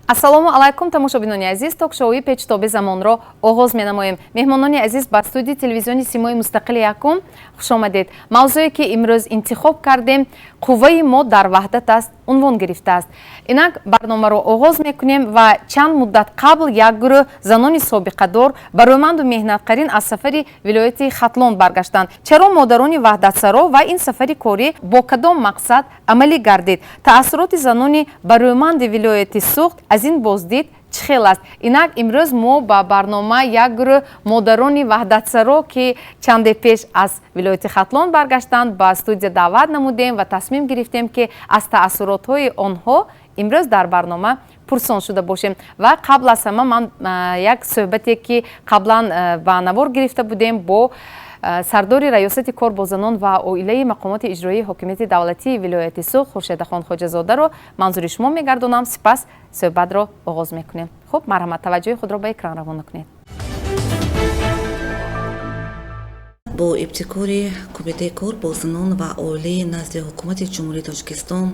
Ассалому алайкум, тамошобинони азиз. Ток-шоуи «Печутоби замонро» оғоз менамоем. Меҳмонони азиз, ба студияи телевизиони «Симои мустақили якум» хушомадед. Мавзӯе, ки имрӯз интихоб кардем, «Қувваи мо дар ваҳдат аст» унвон гирифтааст. Инак барномаро оғоз мекунем. Ва чанд муддат қабл як гурӯҳ занони собиқадор, барӯманду меҳнатқарин аз сафари вилояти Хатлон баргаштанд. Чаро модарони ваҳдатсаро ва ин сафари корӣ бо кадом мақсад амалӣ гардид? Таассуроти занони барӯманди вилояти Суғд аз ин боздид чӣ хел аст? Инак имрӯз мо ба барнома як гурӯҳ модарони ваҳдатсаро, ки чанде пеш аз вилояти Хатлон баргаштанд, ба студия даъват намудем ва тасмим гирифтем, ки аз таассуротҳои онҳо имрӯз дар барнома пурсон шуда бошем. Ва қабл аз ҳама ман як суҳбате, ки қаблан ба навор гирифта будем бо сардори раёсати кор бо занон ва оилаи мақомоти иҷроии ҳокимияти давлатии вилояти Суғд Хуршедахон Хоҷазодаро манзури шумо мегардонам. Сипас суҳбатро оғоз мекунем. Хуб, марҳамат, таваҷҷӯҳи худро ба экран равона кунед. Бо ибтикори Кумитаи кор бо занон ва оилаи назди Ҳукумати Ҷумҳурии Тоҷикистон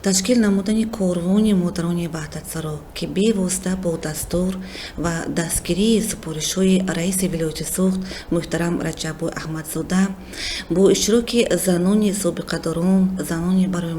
ташкил намудани корвони модарони ваҳдатсаро, ки бевосита бо дастур ва дастгирии супоришҳои раиси вилояти Суғд муҳтарам Раҷаббой Аҳмадзода, бо иштироки занони собиқадорон, занони барои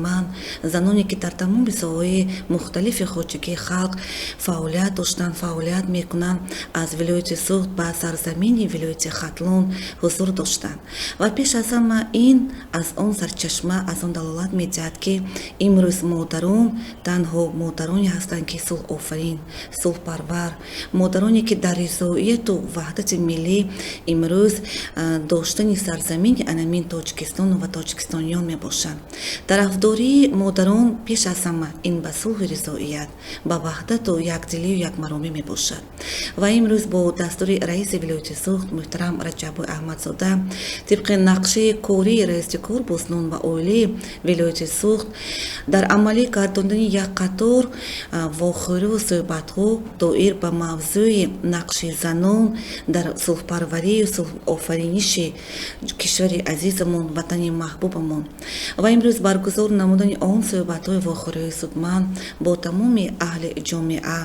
заноне, ки дар тамоми соҳаҳои мухталифи хоҷагии халқ фаъолият доштанд, фаъолият мекунанд, аз вилояти Суғд ба сарзамини вилояти Хатлон ҳузур доштанд. Ва пеш аз ҳама ин аз он сарчашма, аз он далолат медиҳад, ки имрӯз модарон танҳо модароне ҳастанд, ки сулҳофарин, сулҳпарвар, модароне, ки дар ризоияту ваҳдати миллӣ имрӯз доштани сарзамини анамин Тоҷикистону ва тоҷикистониён мебошанд. Тарафдории модарон пеш аз ҳама ин ба сулҳу ризоият, ба ваҳдату якдилию якмаромӣ мебошад. Ва имрӯз бо дастури раиси вилояти Суғд муҳтарам Раҷаббой Аҳмадзода, тибқи нақшаи кории раиси кор бо занон ва оилаи вилояти Суғд, дар амалӣ гардондани як қатор вохӯриву суҳбатҳо доир ба мавзӯи нақши занон дар сулҳпарварию сулҳофариниши кишвари азизамон, ватани маҳбубамон, ва имрӯз баргузор намудани он суҳбатҳои вохӯриҳои судманд бо тамоми аҳли ҷомеа,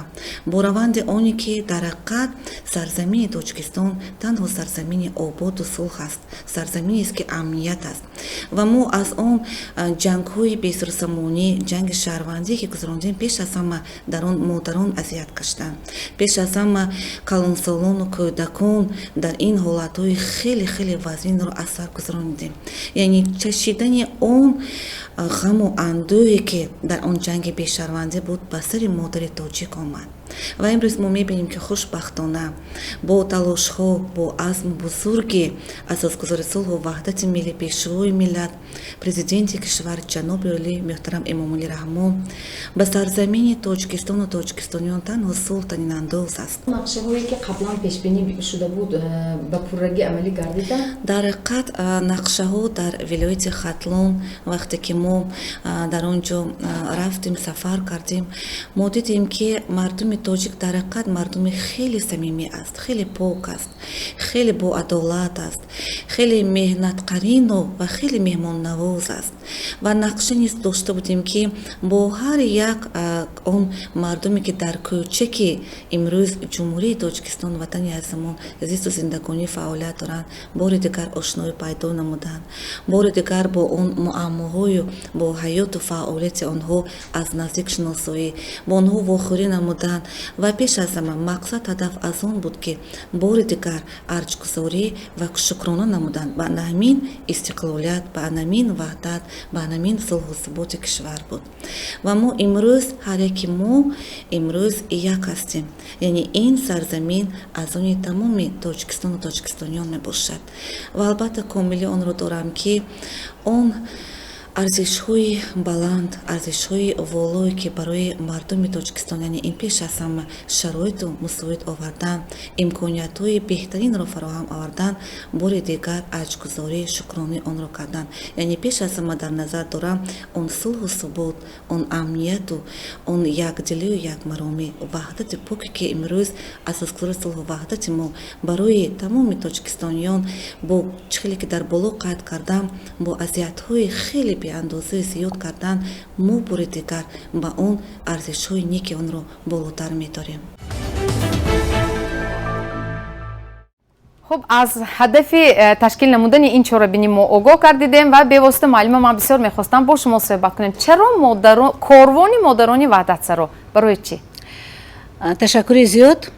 бо раванди оне, ки дар ҳақиқат сарзамини Тоҷикистон танҳо сарзамини ободу сулҳ аст, сарзаминест, ки амният аст. Ва мо аз он ҷангҳои бесурсамонӣ, ҷанги шаҳрвандие, ки гузарондем, пеш аз ҳама дар он модарон азият каштанд, пеш аз ҳама калонсолону кӯдакон дар ин ҳолатҳои хеле хеле вазнинро аз сар гузаронидем. Яъне чашидани он ғаму андӯҳе, ки дар он ҷанги бешаҳрвандӣ буд, ба сари модари тоҷик омад. Ва имрӯз мо мебинем, ки хушбахтона бо талошҳо, бо азму бузурги асосгузори сулҳу ваҳдати миллӣ, Пешвои миллат, Президенти кишвар ҷаноби олӣ муҳтарам Эмомалӣ Раҳмон, ба сарзамини Тоҷикистону тоҷикистониён танҳо сулҳ танинандоз аст. Нақшаҳое, ки қаблан пешбинӣ шуда буд, ба пуррагӣ амалӣ гардида? Дар ҳақиқат, нақшаҳо дар вилояти Хатлон, вақте ки мо дар он ҷо рафтем, сафар кардем, мо дидем, ки мардуми тоҷик дар ҳақиқат мардуми хеле самимӣ аст, хеле пок аст, хеле боадолат аст, хеле меҳнатқарину ва хеле меҳмоннавоз аст. Ва нақша низ дошта будем, ки бо ҳар як он мардуме, ки дар кӯчаки имрӯз Ҷумҳурии Тоҷикистон, ватани азизамон, зисту зиндагонӣ, фаъолият доранд, бори дигар ошноӣ пайдо намуданд, бори дигар бо он муаммоҳою бо ҳаёту фаъолияти онҳо аз наздик шиносоӣ, бо онҳо вохӯрӣ намуданд. Ва пеш аз ҳама мақсад, ҳадаф аз он буд, ки бори дигар арҷгузорӣ ва шукрона намуданд ба анамин истиқлолият, ба анамин ваҳдат, ба анамин сулҳу суботи кишвар буд. Ва мо имрӯз, ҳар яки мо имрӯз як ҳастем, яъне ин сарзамин аз они тамоми тоҷикистону тоҷикистониён мебошад. Ва албатта комили онро дорам, ки он арзишҳои баланд, арзишҳои волое, ки барои мардуми Тоҷикистон, яъне ин пеш аз ҳама шароиту мусоид овардан, имкониятҳои беҳтаринро фароҳам овардан, бори дигар арҷгузорӣ, шукронии онро кардан. Яъне пеш аз ҳама дар назар дорам он сулҳу субот, он амнияту он якдилию якмаромӣ, ваҳдати поке, ки имрӯз асосгузори сулҳу ваҳдати мо барои тамоми тоҷикистониён, бо чӣ хеле ки дар боло қайд кардам, бо азиятҳои хеле беандозаи зиёд кардан, мо бори дигар ба он арзишҳои неки онро болотар медорем. Хуб, аз ҳадафи ташкил намудани ин чорабинӣ мо огоҳ гардидем ва бевосита, муаллима, ман бисёр мехостам бо шумо суҳбат кунем. Чаро корвони модарони ваҳдатсаро, барои чӣ? Ташаккури зиёд.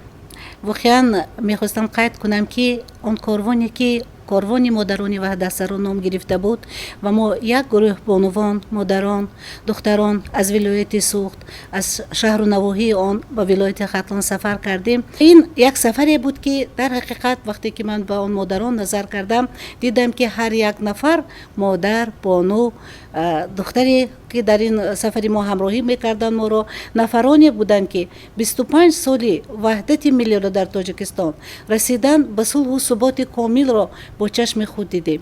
Воқеан, мехостам қайд кунам, ки он корвоне, ки корвони модарони ваҳдатсаро ном гирифта буд, ва мо як гурӯҳ бонувон, модарон, духтарон аз вилояти Суғд, аз шаҳру навоҳии он ба вилояти Хатлон сафар кардем. Ин як сафаре буд, ки дар ҳақиқат, вақте ки ман ба он модарон назар кардам, дидам, ки ҳар як нафар модар, бону, духтаре, ки дар ин сафари мо ҳамроҳӣ мекарданд моро, нафароне буданд, ки 25 соли ваҳдати миллиро дар Тоҷикистон, расидан ба сулҳу суботи комилро бо чашми худ дидем.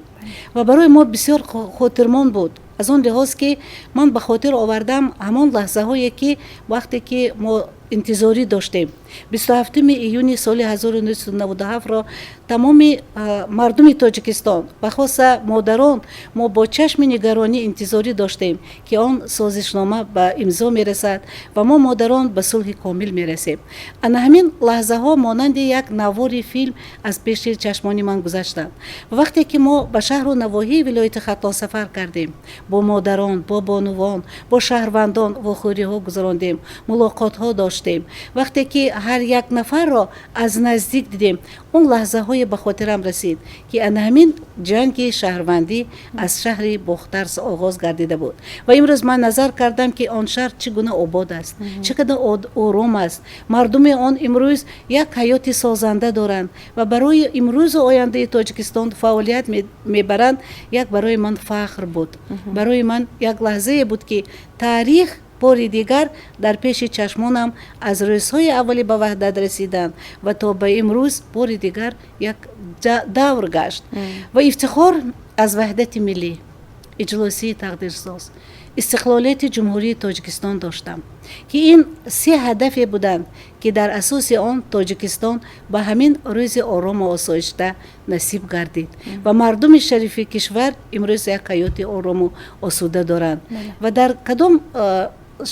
Ва барои мо бисёр хотирмон буд, аз он лиҳоз, ки ман ба хотир овардам ҳамон лаҳзаҳое, ки вақте ки мо интизорӣ доштем 27 июни соли 1997-ро, тамоми мардуми Тоҷикистон, бахоса модарон, мо бо чашми нигаронӣ интизорӣ доштем, ки он созишнома ба имзо мерасад ва мо, модарон, ба сулҳи комил мерасем. Ана ҳамин лаҳзаҳо монанди як навори филм аз пеши чашмони ман гузаштанд. Вақте ки мо ба шаҳру навоҳии вилояти Хатлон сафар кардем, бо модарон, бо бонувон, бо шаҳрвандон вохӯриҳо гузарондем, мулоқотҳо доштем, вақте ки ҳар як нафарро аз наздик дидем, он лаҳзаҳое ба хотирам расид, ки ана ҳамин ҷанги шаҳрвандӣ аз шаҳри Бохтар оғоз гардида буд. Ва имрӯз ман назар кардам, ки он шаҳр чӣ гуна обод аст, чӣ қадар ором аст, мардуми он имрӯз як ҳаёти созанда доранд ва барои имрӯзу ояндаи Тоҷикистон фаъолият мебаранд. Як барои ман фахр буд, барои ман як лаҳзае буд, ки таърих бори дигар дар пеши чашмонам аз рӯзҳои аввали ба ваҳдат расидан ва то ба имрӯз бори дигар як давр гашт. Ва ифтихор аз ваҳдати миллӣ, иҷлосии тақдирсоз, истиқлолияти Ҷумҳурии Тоҷикистон доштам, ки ин се ҳадафе буданд, ки дар асоси он Тоҷикистон ба ҳамин рӯзи орому осоишта насиб гардид ва мардуми шарифи кишвар имрӯз як ҳаёти орому осуда доранд. Ва дар кадом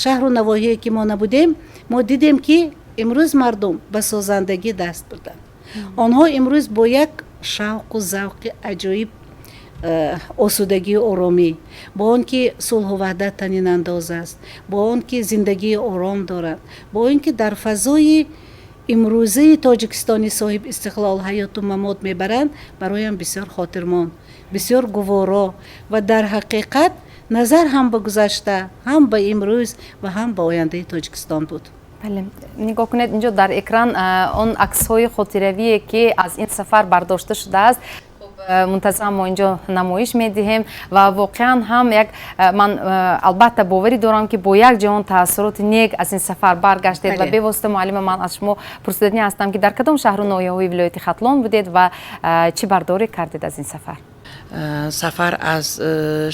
шаҳру навоҳие ки мо набудем, мо дидем, ки имрӯз мардум ба созандагӣ даст бурданд. Онҳо имрӯз бо як шавқу завқи аҷоиб, осудагию оромӣ, бо он ки сулҳу ваҳдат танинандоз аст, бо он ки зиндагии ором доранд, бо он ки дар фазои имрӯзаи Тоҷикистони соҳиб истиқлол ҳаёту мамот мебаранд, бароям бисёр хотирмон, бисёр гуворо ва дар ҳақиқат назар ҳам ба гузашта, ҳам ба имрӯз ва ҳам ба ояндаи Тоҷикистон буд. Бале, нигоҳ кунед, инҷо дар экран он аксҳои хотиравие, ки аз ин сафар бардошта шудааст, мунтазам мо инҷо намоиш медиҳем. Ва воқеан ҳам як ман албатта боварӣ дорам, ки бо як ҷаҳон таассуроти нек аз ин сафар баргаштед. Ва бевосита, муаллима, ман аз шумо пурсиданӣ ҳастам, ки дар кадом шаҳру ноҳияҳои вилояти Хатлон будед ва чӣ бардорӣ кардед аз ин сафар? Сафар аз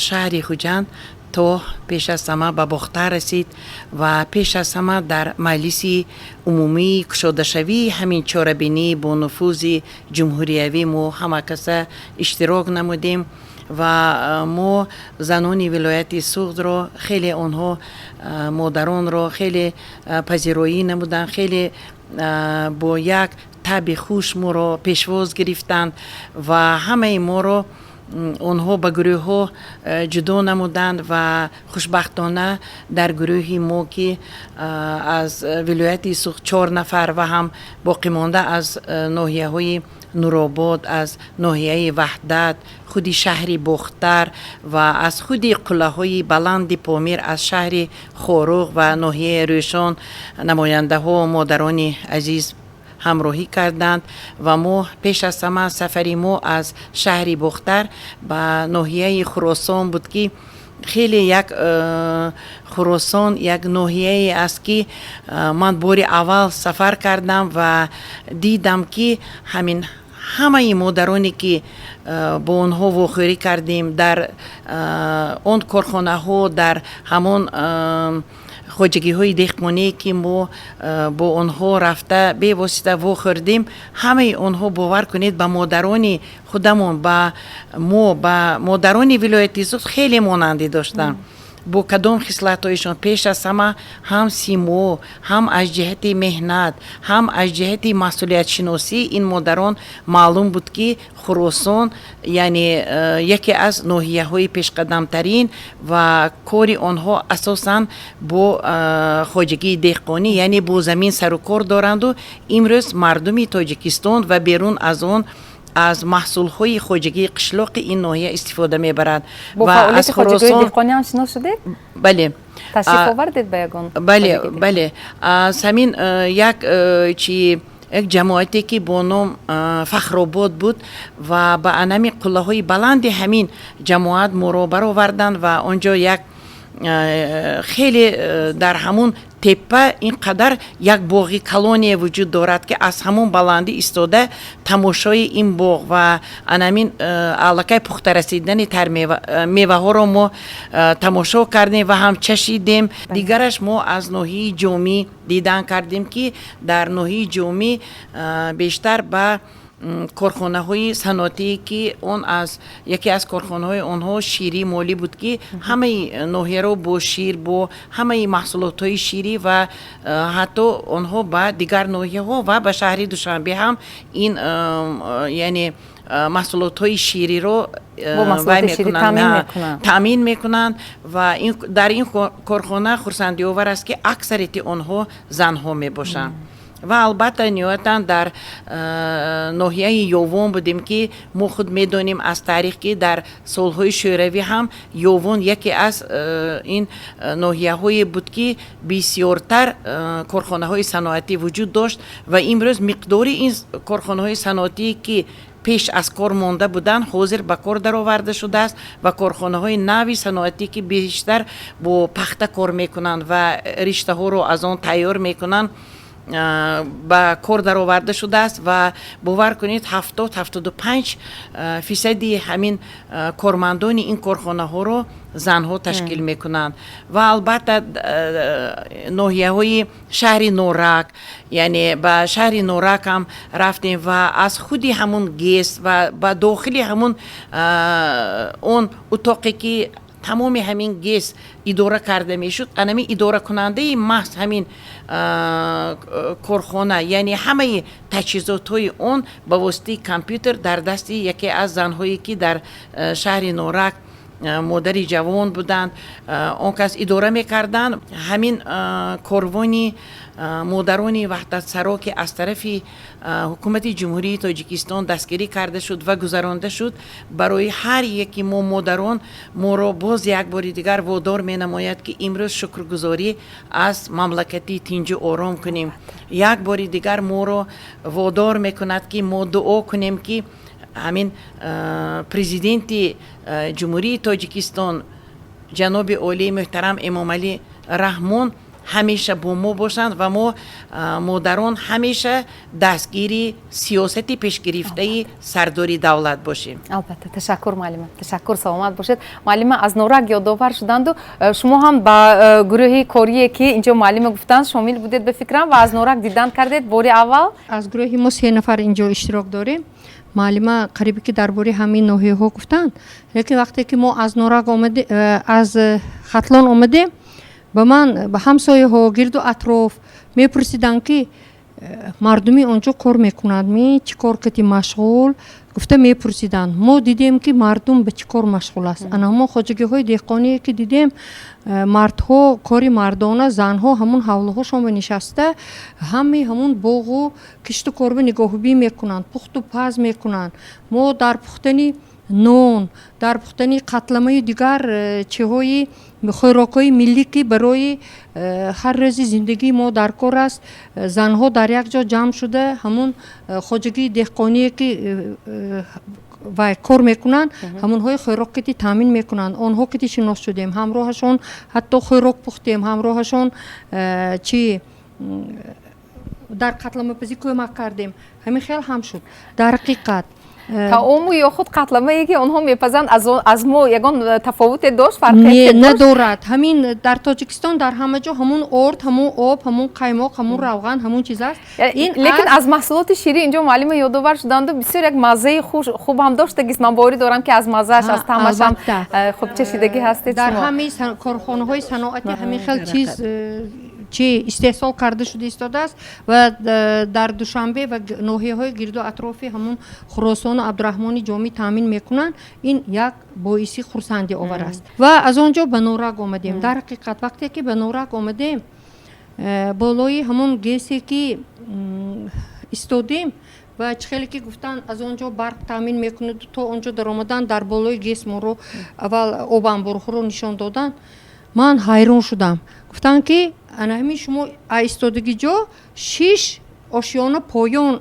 шаҳри Хуҷанд то пеш аз ҳама ба Бохтар расид ва пеш аз ҳама дар маҷлиси умумии кушодашавии ҳамин чорабинии бонуфузи ҷумҳуриявӣ мо ҳама каса иштирок намудем. Ва мо занони вилояти Суғдро хеле, онҳо модаронро хеле пазироӣ намуданд, хеле бо як таби хуш моро пешвоз гирифтанд ва ҳамаи моро онҳо ба гурӯҳҳо ҷудо намуданд. Ва хушбахтона дар гурӯҳи мо, ки аз вилояти Суғд чор нафар ва ҳам боқимонда аз ноҳияҳои Нуробод, аз ноҳияи Ваҳдат, худи шаҳри Бохтар ва аз худи қуллаҳои баланди Помир, аз шаҳри Хоруғ ва ноҳияи Рӯшон намояндаҳо, модарони азиз ҳамроҳӣ карданд. Ва мо пеш аз ҳама сафари мо аз шаҳри Бохтар ба ноҳияи Хуросон буд, ки хеле як Хуросон як ноҳияе аст, ки ман бори аввал сафар кардам ва дидам, ки ҳамин ҳамаи модароне, ки бо онҳо вохӯрӣ кардем, дар он корхонаҳо, дар ҳамон Хоҷагиҳои деҳқоние, ки мо бо онҳо рафта бевосита вохӯрдем, ҳамаи онҳо, бовар кунед, ба модарони худамон, ба мо, ба модарони вилояти Суғд хеле монандӣ доштанд. Бо кадом хислатҳоишон? Пеш аз ҳама, ҳам симо, ҳам аз ҷиҳати меҳнат, ҳам аз ҷиҳати масъулиятшиносӣ ин модарон маълум буд, ки Хуросон, яъне яке аз ноҳияҳои пешқадамтарин ва кори онҳо асосан бо хоҷагии деҳқонӣ, яъне бо замин сару кор доранду имрӯз мардуми Тоҷикистон ва берун аз он аз маҳсулҳои хоҷагии қишлоқи ин ноҳия истифода мебарад. Бо фаъолияти хоҷагии деҳқонӣ ҳам шинос шудед? Бале. Ташриф овардед ба ягон? Бале, бале, аз ҳамин як чи як ҷамоате, ки бо ном Фахробод буд, ва ба анами қуллаҳои баланди ҳамин ҷамоат моро бароварданд ва он ҷо як хеле дар ҳамун теппа ин қадар як боғи калоне вуҷуд дорад, ки аз ҳамон баландӣ истода тамошои ин боғ ва анамин аллакай пухта расидани меваҳоро мо тамошо кардем ва ҳам чашидем. Дигараш, мо аз ноҳияи Ҷомӣ дидан кардем, ки дар ноҳияи Ҷомӣ бештар ба корхонаҳои саноатие, ки он аз яке аз корхонаҳои онҳо ширӣ молӣ буд, ки ҳамаи ноҳияро бо шир, бо ҳамаи маҳсулотҳои ширӣ ва ҳатто онҳо ба дигар ноҳияҳо ва ба шаҳри Душанбе ҳам ин, яъне маҳсулотҳои шириро таъмин мекунанд. Ва дар ин корхона, хурсандиовар аст, ки аксарияти онҳо занҳо мебошанд. Ва албатта, ниҳоятан, дар ноҳияи Ёвон будем, ки мо худ медонем аз таърих, ки дар солҳои шӯравӣ ҳам Ёвон яке аз ин ноҳияҳое буд, ки бисёртар корхонаҳои саноатӣ вуҷуд дошт. Ва имрӯз миқдори ин корхонаҳои саноатие, ки пеш аз кор монда буданд, ҳозир ба кор дароварда шудааст ва корхонаҳои нави саноатӣ, ки бештар бо пахта кор мекунанд ва риштаҳоро аз он тайёр мекунанд, ба кор дароварда шудааст. Ва бовар кунед, 70-75 фисади ҳамин кормандони ин корхонаҳоро занҳо ташкил мекунанд. Ва албатта, ноҳияҳои шаҳри Норак, яъне ба шаҳри Норак ҳам рафтем ва аз худи ҳамун ГЭС ва ба дохили ҳамун он утоқе, ки тамоми ҳамин ГЭС идора карда мешуд, анами идоракунандаи маҳз ҳамин корхона, яъне ҳамаи таҷҳизотҳои он ба воситаи компютер дар дасти яке аз занҳое, ки дар шаҳри Норак модари ҷавон буданд, он кас идора мекарданд. Ҳамин корвони модарони ваҳдатсаро, ки аз тарафи ҳукумати Ҷумҳурии Тоҷикистон дастгирӣ карда шуд ва гузаронда шуд, барои ҳар яки мо модарон моро боз як бори дигар водор менамояд, ки имрӯз шукргузорӣ аз мамлакати тинҷу ором кунем. Як бори дигар моро водор мекунад, ки мо дуо кунем, ки ҳамин Президенти Ҷумҳурии Тоҷикистон, ҷаноби олии муҳтарам Эмомалӣ Раҳмон, ҳамеша бо мо бошанд ва мо модарон ҳамеша дастгири сиёсати пешгирифтаи сардори давлат бошем. Албатта, ташаккур, муаллима, ташаккур, саломат бошед. Муаллима, аз Норак ёдовар шуданду, шумо ҳам ба гурӯҳи корие, ки инҷо муаллима гуфтанд, шомил будед, ба фикрам, ва аз Норак дидан кардед бори аввал. Аз гурӯҳи мо се нафар инҷо иштирок дорем. Муаллима қарибе ки дар бораи ҳамин ноҳияҳо гуфтанд, лекин вақте ки мо аз Норак омаде, аз Хатлон омадем, ба ман, ба ҳамсояҳо, гирду атроф мепурсиданд, ки мардуми он ҷо кор мекунанд ми, чӣ кор кати машғул, гуфта мепурсиданд. Мо дидем, ки мардум ба чӣ кор машғул аст. Ана ҳамон хоҷагиҳои деҳқоние, ки дидем, мардҳо кори мардона, занҳо ҳамун ҳавлуҳошон нишаста, ҳамаи ҳамун боғу кишту корба нигоҳубӣ мекунанд, пухту паз мекунанд. Мо дар пухтани нон, дар пухтани қатламаю дигар чиҳои хӯрокҳои миллӣ, ки барои ҳар рӯзи зиндагии мо дар кор аст, занҳо дар як ҷо ҷамъ шуда, ҳамун хоҷагии деҳқоние, ки вай кор мекунанд, ҳамонҳои хӯрок кити таъмин мекунанд, онҳо кити шинос шудем, ҳамроҳашон ҳатто хӯрок пухтем, ҳамроҳашон чи дар қатламапазӣ кӯмак кардем. Ҳамин хел ҳам шуд. Дар ҳақиқат Таому ё худ қатламае, ки онҳо мепазанд, аз мо ягон тафовуте дошт, фарқе? Надорад. Ҳамин дар Тоҷикистон, дар ҳама ҷо ҳамун орд, ҳамун об, ҳамун қаймоқ, ҳамун равған, ҳамун чиз аст. Лекин аз маҳсулоти ширӣ инҷо муаллима ёдовар шуданду, бисёр як маззаи хубам доштагист. Ман боварӣ дорам, ки аз маззааш, аз таъмашам хуб чашидагӣ ҳастед. Дар ҳамаи корхонаҳои саноатӣ ҳамин хел чиз чи истеҳсол карда шуда истодааст ва дар Душанбе ва ноҳияҳои гирду атрофи ҳамун Хуросону Абдураҳмони Ҷомӣ таъмин мекунанд. Ин як боиси хурсандиовар аст. Ва аз он ҷо ба Норак омадем. Дар ҳақиқат, вақте ки ба Норак омадем, болои ҳамун ГЭСе ки истодем ва чӣ хеле ки гуфтанд, аз он ҷо барқ таъмин мекунад, то он ҷо даромадан, дар болои ГЭС моро аввал обанборҳоро нишон доданд. Ман ҳайрон шудам. Гуфтанд, ки ана ҳамин шумо истодагӣ ҷо шиш ошёна поён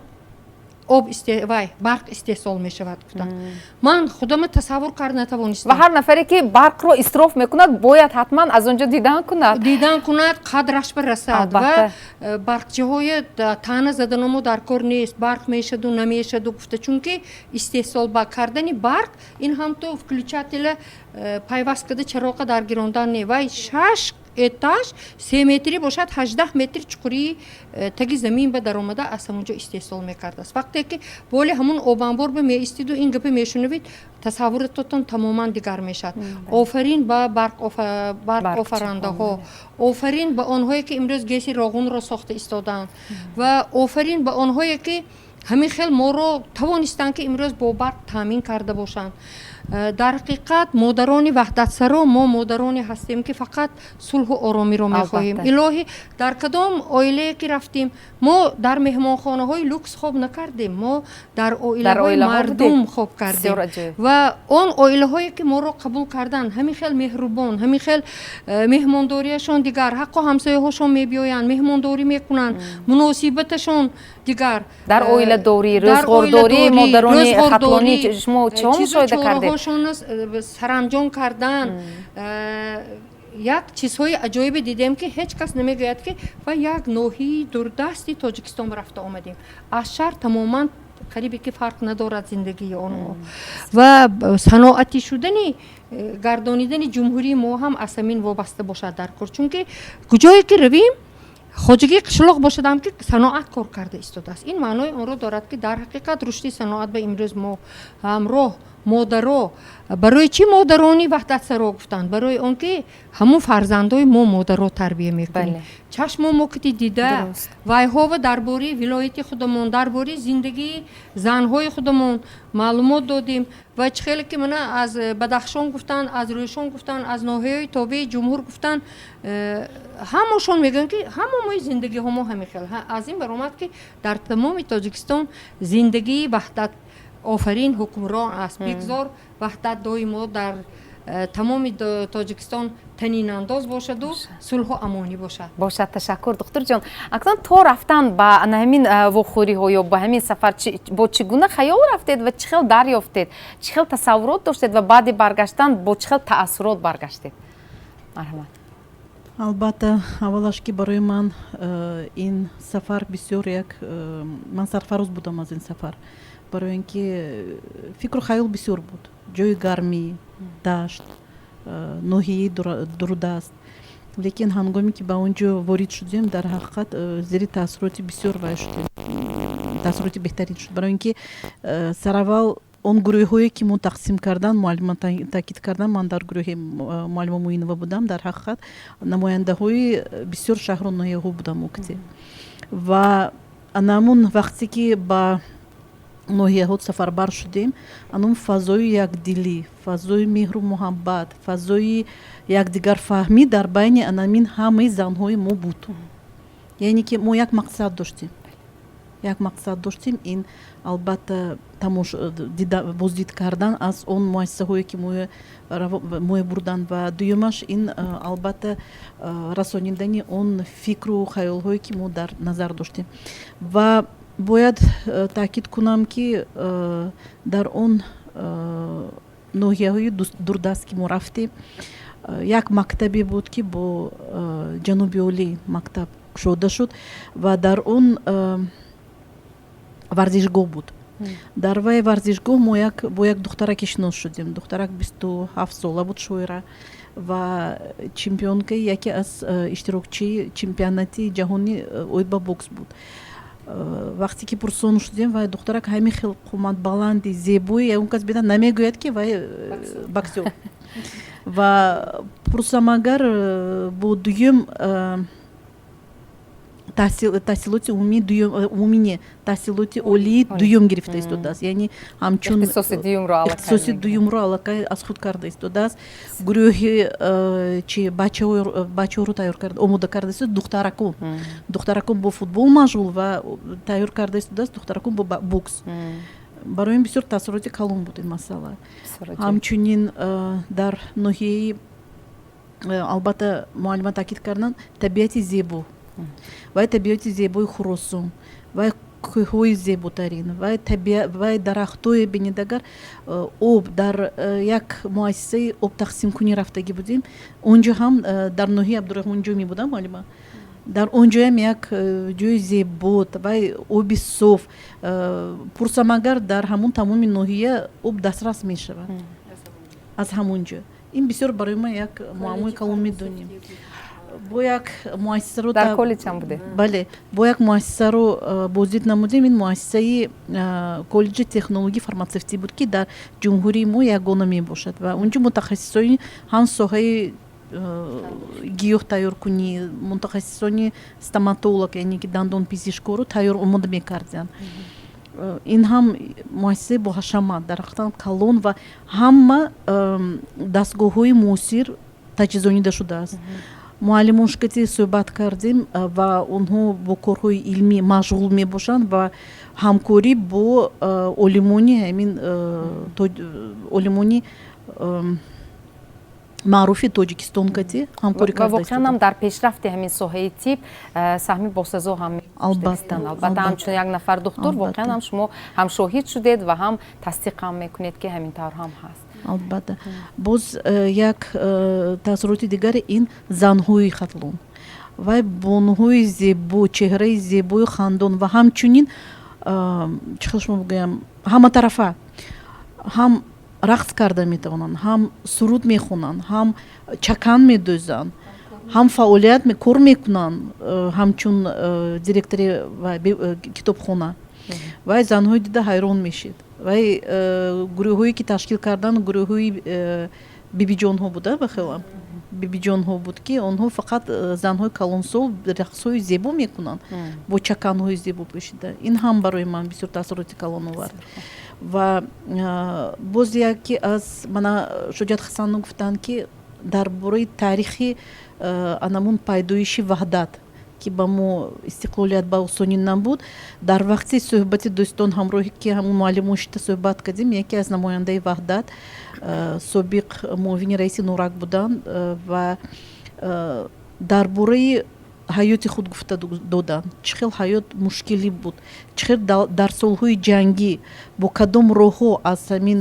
об, вай, барқ истеҳсол мешавад, гуфтанд. Ман худама тасаввур карда натавонистам. Ва ҳар нафаре, ки барқро исроф мекунад, бояд ҳатман аз он ҷо дидан кунад. Дидан кунад, қадраш барасад. Ва барқчиҳои таъна заданамо дар кор нест, барқ мешаду намешаду гуфта, чунки истеҳсол ба кардани барқ ин ҳам то включателя пайваст карда, чароға даргирондан не. Вай шаш этаж, 3 метрӣ бошад, 18 метр чуқурии таги замин ба даромада, аз ҳамон ҷо истеҳсол мекардааст. Вақте ки боли ҳамон обанбор ба меистиду ин гапа мешунавид, тасаввуротатон тамоман дигар мешавад. Офарин ба барқофарандаҳо, офарин ба онҳое, ки имрӯз ГЭСи Роғунро сохта истодаанд, ва офарин ба онҳое, ки ҳамин хел моро тавонистанд, ки имрӯз бо барқ таъмин карда бошанд. Дар ҳақиқат, модарони ваҳдатсаро, мо модароне ҳастем, ки фақат сулҳу оромиро мехоҳем. Илоҳӣ, дар кадом оилае ки рафтем, мо дар меҳмонхонаҳои люкс хоб накардем, мо дар оилаҳои мардум хоб кардем. Ва он оилаҳое, ки моро қабул карданд, ҳамин хел меҳрубон, ҳамин хел меҳмондориашон дигар, ҳаққо ҳамсояҳошон мебиёянд, меҳмондорӣ мекунанд, муносибаташон дигар. Дар оиладорӣ, рӯзғордорӣ модарони хатлонӣ шумо чиҳо мушоҳида кардед? Саранҷом кардан, як чизҳои аҷоибе дидем, ки ҳеҷ кас намегӯяд, ки ва як ноҳияи дурдасти Тоҷикистон рафта омадем. Аз шаҳр тамоман қарибе ки фарқ надорад зиндагии онҳо. Ва саноатӣ шудани гардонидани ҷумҳурии мо ҳам аз ҳамин вобаста бошад дар кор, чунки куҷое ки равем, хоҷагии қишлоқ бошадам, ки саноат кор карда истодааст. Ин маънои онро дорад, ки дар ҳақиқат рушди саноат ба имрӯз мо ҳамроҳ модаро. Барои чӣ модарони ваҳдатсаро гуфтанд? Барои он ки ҳамун фарзандои мо модаро тарбия мекунем, чашмо мо кити дида, вайҳова дар бораи вилояти худамон, дар бораи зиндагии занҳои худамон маълумот додем. Ва чӣ хеле ки мана аз Бадахшон гуфтанд, аз Рӯшон гуфтанд, аз ноҳияҳои тобеи ҷумҳур гуфтанд, ҳамашон мегӯянд, ки ҳамамои зиндагиҳо мо ҳамин хел. Аз ин баромад, ки дар тамоми Тоҷикистон зиндагии ваҳдат офарин ҳукмрон аст. Бигзор ваҳдат доимо дар тамоми Тоҷикистон танинандоз бошаду сулҳу амонӣ бошад. Бошад. Ташаккур, духтурҷон. Акнун то рафтан ба ҳамин вохӯриҳо ё ба ҳамин сафар бо чӣ гуна хаёл рафтед ва чӣ хел дарёфтед, чӣ хел тасаввурот доштед ва баъди баргаштан бо чӣ хел таассурот баргаштед? Марҳамат. Албатта, аввалаш, ки барои ман ин сафар бисёр як ман сарфароз будам аз ин сафар, барои ин ки фикру хаёл бисёр буд: ҷои гармӣ, дашт, ноҳияи дурдаст. Лекин ҳангоме ки ба он ҷо ворид шудем, дар ҳақиқат зери таассуроти бисёр вай шудем, таассуроти беҳтарин шуд, барои ин ки сараввал он гурӯҳҳое, ки мо тақсим кардан, муаллима таъкид кардан, ман дар гурӯҳи муаллима Муинова будам. Дар ҳақиқат, намояндаҳои бисёр шаҳру ноҳияҳо будам окте. Ва анамун вақте ки ба ноҳияҳо сафарбар шудем, анун фазои якдилӣ, фазои меҳру муҳаббат, фазои якдигарфаҳмӣ дар байни анамин ҳамаи занҳои мо буд. Яъне ки мо як мақсад доштем, як мақсад доштем. Ин, албатта, боздид кардан аз он муассисаҳое, ки моя бурданд, ва дуюмаш ин, албатта, расонидани он фикру хаёлҳое, ки мо дар назар доштем. Ва бояд таъкид кунам, ки дар он ноҳияҳои дурдаст, ки мо рафтем, як мактабе буд, ки бо ҷануби олӣ мактаб кушода шуд ва дар он варзишгоҳ буд. Дар вай варзишгоҳ мо бо як духтараке шинос шудем. Духтарак 27 сола буд, шоира ва чемпионкаи яке аз иштирокчии чемпионати ҷаҳонӣ оид ба бокс буд. Вақте ки пурсон шудем, вай духтарак ҳамин хел қоматбаланди зебои, ягон кас бида намегӯяд, ки вай боксёр. Ва пурсам, агар бо дуюм таҳсилоти умумӣ, дуюм, умумӣ не, таҳсилоти олии дуюм гирифта истодааст, яъне ҳамчун ихтисоси дуюмро аллакай аз худ карда истодааст. Гурӯҳи чи бачаҳоро тайёр карда, омода карда истода, духтаракон бо футбол машғул ва тайёр карда истодааст духтаракон бо бокс. Барои ин бисёр таассуроти калон буд ин масъала. Ҳамчунин дар ноҳияи, албатта, муаллима таъкид карданд, табиати зебо, вай табиати зебои Хуросон, вай кӯҳҳои зеботарин, вай дарахтое бинед. Агар об дар як муассисаи обтақсимкунӣ рафтагӣ будем, он ҷо ҳам дар ноҳияи Абдураҳмони Ҷомӣ будам, муаллима, дар он ҷоям як ҷои зебо, вай оби соф. Пурсам, агар дар ҳамун тамоми ноҳия об дастрас мешавад аз ҳамон ҷо. Ин бисёр барои ман як муаммои калон медонем. Бо як муассисаро Дар коллеҷ ҳам буде? Бале, бо як муассисаро боздид намудем. Ин муассисаи коллеҷи технологии фарматсевтӣ буд, ки дар ҷумҳурии мо ягона мебошад, ва он ҷо мутахассисони ҳам соҳаи гиёҳ тайёркунӣ, мутахассисони стоматолог, яъне ки дандонпизишкоро тайёр омода мекарданд. Ин ҳам муассисаи боҳашамат, дар ҳақиқатан калон ва ҳама дастгоҳҳои муосир таҷҳизонида шудааст. Муаллимоншкати суҳбат кардем, ва онҳо бо корҳои илмӣ машғул мебошанд ва ҳамкорӣ бо олимони ҳамин олимони маъруфи Тоҷикистон кати ҳамкорӣ карда. Воқеан ҳам дар пешрафти ҳамин соҳаи тиб саҳми босазо ҳам Албатта. Албатта, ҳамчун як нафар духтур, воқеан ҳам шумо ҳам шоҳид шудед ва ҳам тасдиқ ҳам мекунед, ки ҳамин тавр ҳам ҳаст. Албатта. Боз як таассуроти дигаре ин занҳои Хатлон, вай бонуҳои зебо, чеҳраи зебою хандон ва ҳамчунин, чӣ хел шумо бигӯям, ҳаматарафа ҳам рақс карда метавонанд, ҳам суруд мехонанд, ҳам чакан медӯзанд, ҳам фаъолият кор мекунанд ҳамчун директори китобхона. Вай занҳои дида ҳайрон мешид. Вай гурӯҳҳое ки ташкил карданд, гурӯҳҳои бибиҷонҳо буда, ба хелам бибиҷонҳо буд, ки онҳо фақат занҳои калонсол рақсҳои зебо мекунанд бо чаканҳои зебо пӯшида. Ин ҳам барои ман бисёр таассуроти калон овард. Ва боз яке аз мана Шуҷоат Хасанов гуфтанд, ки дар бораи таърихи анамун пайдоиши ваҳдат, ки ба мо истиқлолият ба осонӣ набуд. Дар вақти суҳбати дӯстон ҳамроҳӣ, ки ҳамун муаллимон шита суҳбат кардем, яке аз намояндаи ваҳдат, собиқ муовини раиси Норак буданд ва дар бораи ҳаёти худ гуфта доданд, чӣ хел ҳаёт мушкилӣ буд, чӣ хел дар солҳои ҷангӣ бо кадом роҳҳо аз ҳамин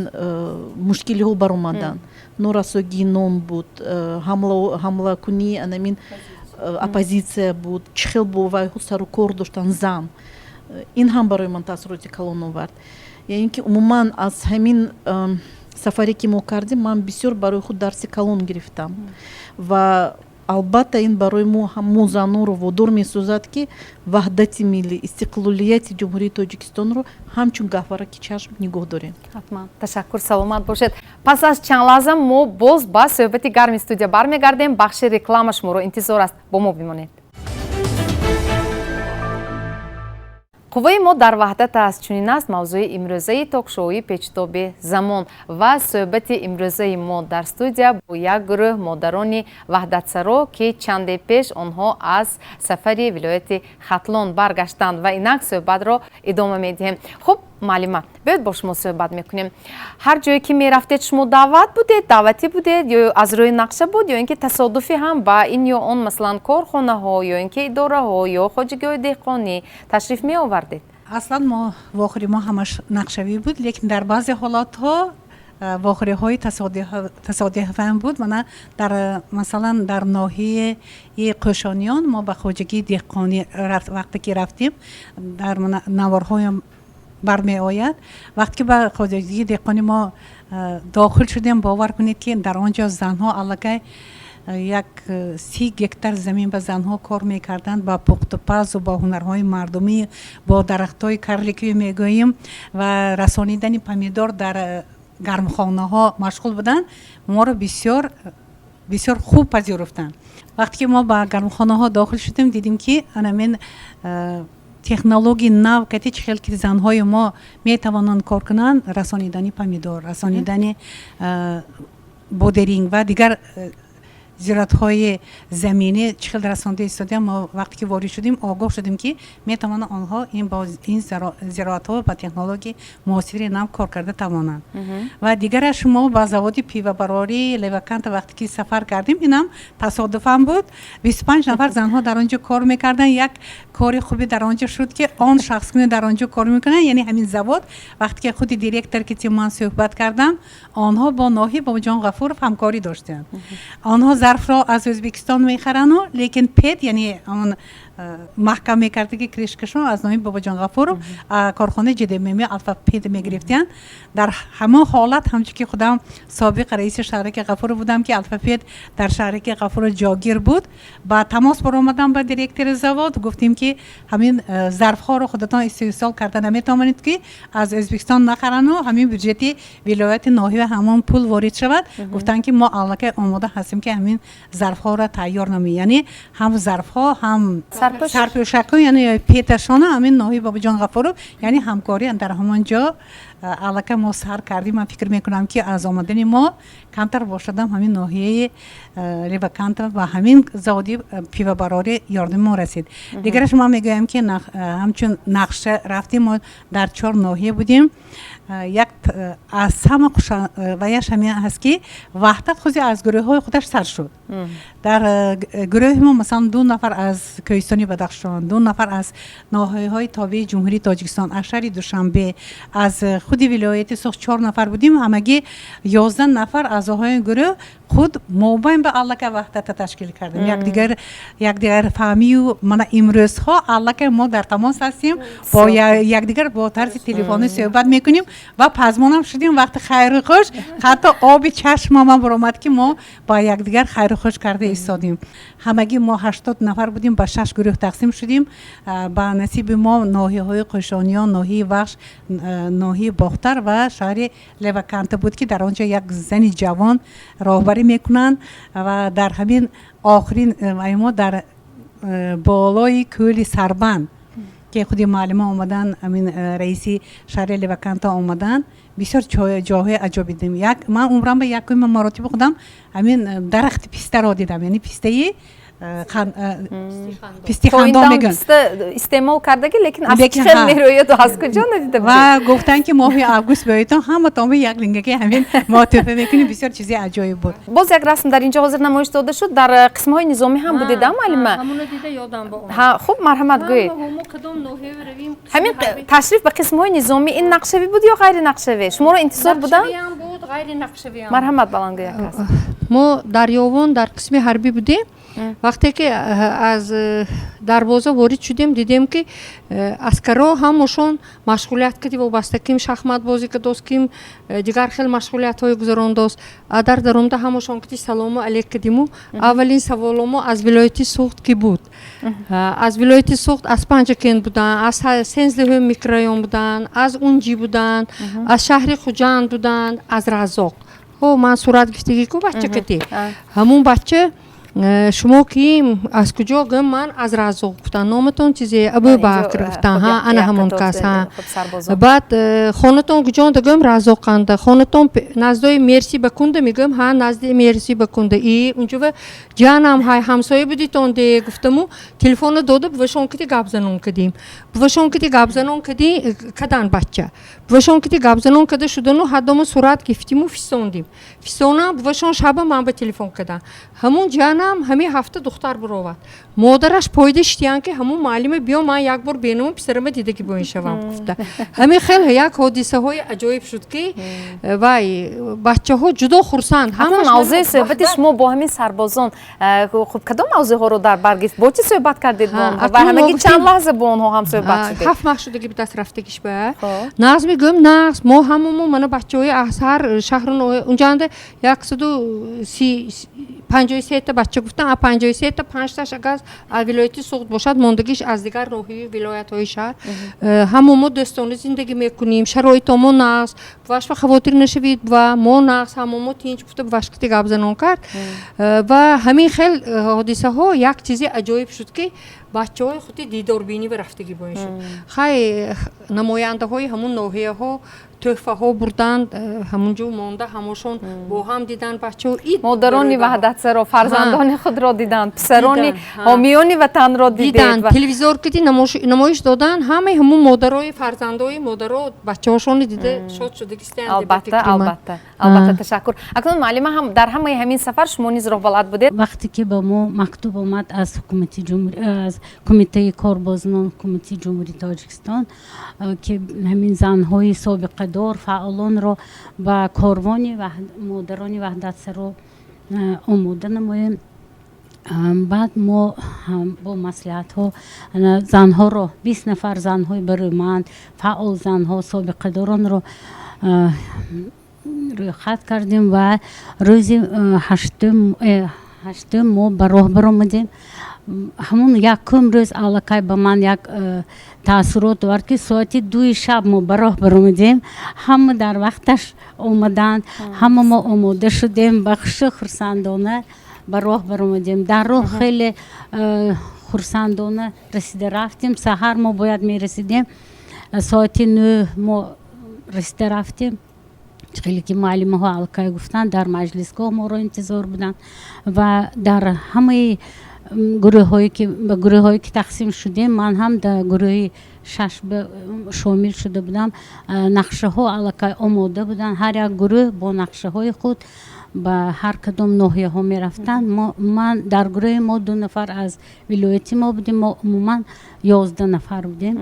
мушкилиҳо баромаданд. Норасогии нон буд, ҳамлакунии анамин оппозитсия буд, чӣ хел бо вайҳо сару кор доштанд зан. Ин ҳам барои ман таассуроти калон овард. Яъне ки умуман аз ҳамин сафаре ки мо кардем, ман бисёр барои худ дарси калон гирифтам. Ва албатта, ин барои мо, мо занонро водор месозад, ки ваҳдати миллӣ, истиқлолияти Ҷумҳурии Тоҷикистонро ҳамчун гаҳвораки чашм нигоҳ дорем. Ҳатман, ташаккур, саломат бошед. Пас аз чанд лаҳза мо боз ба суҳбати гарми студия бармегардем. Бахши реклама шуморо интизор аст, бо мо бимонед. Қувваи мо дар ваҳдат аст, чунин аст мавзӯи имрӯзаи токшоуи Печитоби замон ва суҳбати имрӯзаи мо дар студия бо як гурӯҳ модарони ваҳдатсаро, ки чанде пеш онҳо аз сафари вилояти Хатлон баргаштанд, ва инак суҳбатро идома медиҳем. Хуб, муаллима, биёед бо шумо суҳбат мекунем. Ҳар ҷое ки мерафтед, шумо даъват будед, даъватӣ будед ё аз рӯи нақша буд, ё ин ки тасодуфӣ ҳам ба ин ё он, масалан, корхонаҳо ё ин ки идораҳо ё хоҷагиҳои деҳқонӣ ташриф меовардед? Аслан мо вохӯри мо ҳамаш нақшавӣ буд, лекин дар баъзе ҳолатҳо вохӯриҳои тасодуфиам буд. Мана дар, масалан, дар ноҳияи Қӯшониён мо ба хоҷагии деҳқонӣ вақте ки рафтем, дар наворҳоям. Бармеояд. Вақте ки ба хоҷагии деҳқони мо дохил шудем, бовар кунед, ки дар он ҷо занҳо аллакай як 30 гектар замин ба занҳо кор мекарданд, ба пухтупазу бо ҳунарҳои мардумӣ, бо дарахтҳои карликӣ мегӯем ва расонидани помидор дар гармхонаҳо машғул буданд. Моро бисёр бисёр хуб пазируфтанд. Вақте ки мо ба гармхонаҳо дохил шудем, дидем, ки анамин технологияи нав кати чӣ хел ки занҳои мо метавонанд кор кунанд, расонидани помидор, расонидани бодеринг ва дигар зироатҳои заминӣ чӣ хел расонда истодаям. Мо вақте ки ворид шудем, огоҳ шудем, ки метавонанд онҳо ин зироатҳо ба технологияи муосири нав кор карда тавонанд. Ва дигараш, мо ба заводи пивабарории Леваканта вақте ки сафар кардем, инам тасодуфан буд. 25 нафар занҳо дар он ҷо кор мекарданд. Як кори хуби дар он ҷо шуд, ки он шахс ки дар он ҷо кор мекунанд, яъне ҳамин завод, вақте ки худи директор ки ман суҳбат кардам, онҳо бо ноҳияи Бобоҷон Ғафуров ҳамкорӣ доштанд. Онҳо зарфро аз Ӯзбекистон мехарану, лекин ПЭТ, яъне он маҳкам мекардаги крышкашон, аз номи Бобоҷон Ғафуров корхонаи ҶДММ Алфа ПЭТ мегирифтиянд. Дар ҳамон ҳолат, ҳамчун ки худам собиқ раиси шаҳраки Ғафуров будам, ки Алфа ПЭТ дар шаҳраки Ғафуров ҷогир буд, ба тамос баромадам ба директори завод. Гуфтем, ки ҳамин зарфҳоро худатон истеҳсол карда наметавонед, ки аз Ӯзбекистон нахарану ҳамин бюҷети вилояти ноҳия ҳамон пул ворид шавад? Гуфтанд, ки мо аллакай омода ҳастем, ки ҳамин зарфҳоро тайёр намоем, яъне ҳам зарфҳо, ҳам сарпӯшакҳо, яъне ПЭТашона ҳамин ноҳияи Бобоҷон Ғафуров, яъне ҳамкорӣ дар ҳамон ҷо аллакай мо сар кардем. Ман фикр мекунам, ки аз омадани мо камтар бошадам, ҳамин ноҳияи Леваканта ва ҳамин заводи пивабарорӣ ёрдами мо расид. Дигараш, ман мегӯям, ки ҳамчун нақша рафтем, мо дар чор ноҳия будем. Як аз ҳама ваяш ҳамин аст, ки ваҳдат хузи аз гурӯҳҳои худаш сар шуд. Дар гурӯҳи мо, масалан, ду нафар аз кӯҳистони Бадахшон, ду нафар аз ноҳияҳои тобеи Ҷумҳурии Тоҷикистон, аз шаҳри Душанбе, аз худи вилояти Суғд чор нафар будем. Ҳамагӣ 11 нафар аъзоҳои гурӯҳ худ мобайн ба аллакай ваҳдата ташкил кардем. Якдигар фаҳмию мана имрӯзҳо аллакай мо дар тамос ҳастем бо якдигар, бо тарзи телефонӣ суҳбат мекунем ва пазмонам шудем. Вақти хайру хуш, ҳатто оби чашмамам баромад, ки мо ба якдигар хайру хуш карда истодем. Ҳамагӣ мо 80 нафар будем, ба шаш гурӯҳ тақсим шудем. Ба насиби мо ноҳияҳои Қӯшониён, ноҳияи Вахш, ноҳияи Бохтар ва шаҳри Леваканта буд, ки дар он ҷо як зани ҷавон роҳбарӣ мекунанд. Ва дар ҳамин охирин мо дар болои кӯли Сарбанд, ки худи муаллима омадан, ҳамин раиси шаҳри Леваканта омаданд, бисёр ҷойҳои аҷоб дидем. Як ман умрам ба якуми маротиба худам ҳамин дарахти пистаро дидам, яъне пистаи писти хандон мегӯянд. Истеъмол кардаги, лекин аз чӣ хел мерӯяду аз куҷо надида. Ва гуфтанд, ки моҳи август биёедтон, ҳаматон як лингаки ҳамин мо тӯҳфа мекунем. Бисёр чизи аҷоиб буд. Боз як расм дар инҷо ҳозир намоиш дода шуд. Дар қисмҳои низомӣ ҳам будед, а, муаллима? Хуб, марҳамат, гӯед. Ҳамин ташриф ба қисмҳои низомӣ, ин нақшавӣ буд ё ғайринақшавӣ? Шуморо интизор буданд? Марҳамат, баландгӯ як кас. Мо дар Ёвон дар қисми ҳарбӣ будем. Вақте ки аз дарвоза ворид шудем, дидем, ки аскарҳо ҳамашон машғулият киди вобаста, ким шахматбозӣ кардост, ким дигар хел машғулиятҳое гузарондост. Дар даромада ҳамашон кити салому алейк кардиму, аввалин саволо мо аз вилояти Суғд ки буд. Аз вилояти Суғд, аз Панҷакент буданд, аз 13-уми микрорайон буданд, аз Унҷӣ буданд, аз шаҳри Хуҷанд буданд, аз Разоқ. Ҳо, ман сурат гирифтагӣ ку бача кати ҳамун бача. Шумо кием, аз куҷо? Гӯм, ман аз Разоқ. Гуфтанд, номатон чизе? Абубакр, гуфтанд. Ҳа, ана ҳамон кас. Ҳа, баъд хонатон куҷонда? Гӯм, Разоқанда. Хонатон наздои Мерси ба кунда? Мегӯм, ҳа, назди Мерси ба кунда. И унҷова ҷанам ҳай, ҳамсоя будитон де, гуфтаму телефонро дода, бувашон кити гап занон кардем. Бувашон кити гап занон кади кадан, бача бувашон кити гап занон када шудану ҳаддому сурат гирифтиму фисондим. Фисонам, бувашон шаба ман ба телефон кардам, ҳамун ҷанам. Писарам ҳамин ҳафта духтар буровад. Модараш пойда шитиян, ки ҳамун муаллима биё, ман як бор беному писарама дидагӣ боин шавам, гуфта. Ҳамин хел як ҳодисаҳои аҷоиб шуд, ки вай бачаҳо ҷудо хурсанд. Мавзӯи суҳбати шумо бо ҳамин сарбозон, хуб, кадом мавзӯъҳоро дар бар гирифт? Бо чӣ суҳбат кардед бо онҳо ва ҳамагӣ чанд лаҳза бо онҳо ҳам суҳбат шудед? 7 маҳ шудагӣ будаст рафтагиш ба. Нағз мегӯям, нағз, мо ҳамамо мана бачаҳои аз ҳар шаҳру унҷанда 153-та бача гуфтан, а 53-та панҷташ агар аз вилояти Суғд бошад, мондагиш аз дигар ноҳияи вилоятҳои шаҳр. Ҳамо мо дӯстона зиндагӣ мекунем, шароитомо нағз, вашва хавотир нашавед ва мо нағз, ҳамо мо тинч, гуфта вашкити гапзанон кард. Ва ҳамин хел ҳодисаҳо як чизи аҷоиб шуд, ки бачаҳои худи дидорбинӣ ба рафтагӣ боин шуд. Хай, намояндаҳои ҳамун ноҳияҳо тӯҳфаҳо бурданд, ҳамунҷо монда, ҳамошон бо ҳам диданд бачаҳо. Ид модарони ваҳдатсаро фарзандони худро диданд, писарони ҳомиёни ватанро диданд. Телевизор киди намоиш доданд, ҳамаи ҳамун модарои фарзандои модаро бачаҳошонро дида шод шудагистиянд. Албатта, албатта, албатта, ташаккур. Акнун муаллима ҳам, дар ҳамаи ҳамин сафар шумо низ роҳбалад будед. Вақте ки ба мо мактуб омад аз ҳукумати ҷумҳур, аз Кумитаи кор бо занон ҳукумати Ҷумҳурии Тоҷикистон, ки ҳамин занҳои собиқадор, фаъолонро ба корвони модарони ваҳдатсаро омода намоем, баъд мо бо маслиҳатҳо занҳоро, 20 нафар занҳои барӯманд, фаъол, занҳо собиқадоронро рӯйхат кардем ва рӯзи 8-ум мо ба роҳ баромадем. Ҳамун якум рӯз аллакай ба ман як таассурот овард, ки соати 2-и шаб мо ба роҳ баромадем, ҳама дар вақташ омаданд, ҳама мо омода шудем, ба хушу хурсандона ба роҳ баромадем. Дар роҳ хеле хурсандона расида рафтем. Саҳар мо бояд мерасидем, соати 9 мо расида рафтем. Хеле ки муаллимаҳо аллакай гуфтанд, дар маҷлисгоҳ моро интизор буданд ва дар ҳамаи гурӯҳҳое ки ба гурӯҳҳое ки тақсим шудем, ман ҳам дар гурӯҳи шаш шомил шуда будам. Нақшаҳо аллакай омода буданд, ҳар як гурӯҳ бо нақшаҳои худ ба ҳар кадом ноҳияҳо мерафтанд. Ман дар гурӯҳи мо ду нафар аз вилояти мо будем, мо умуман 11 нафар будем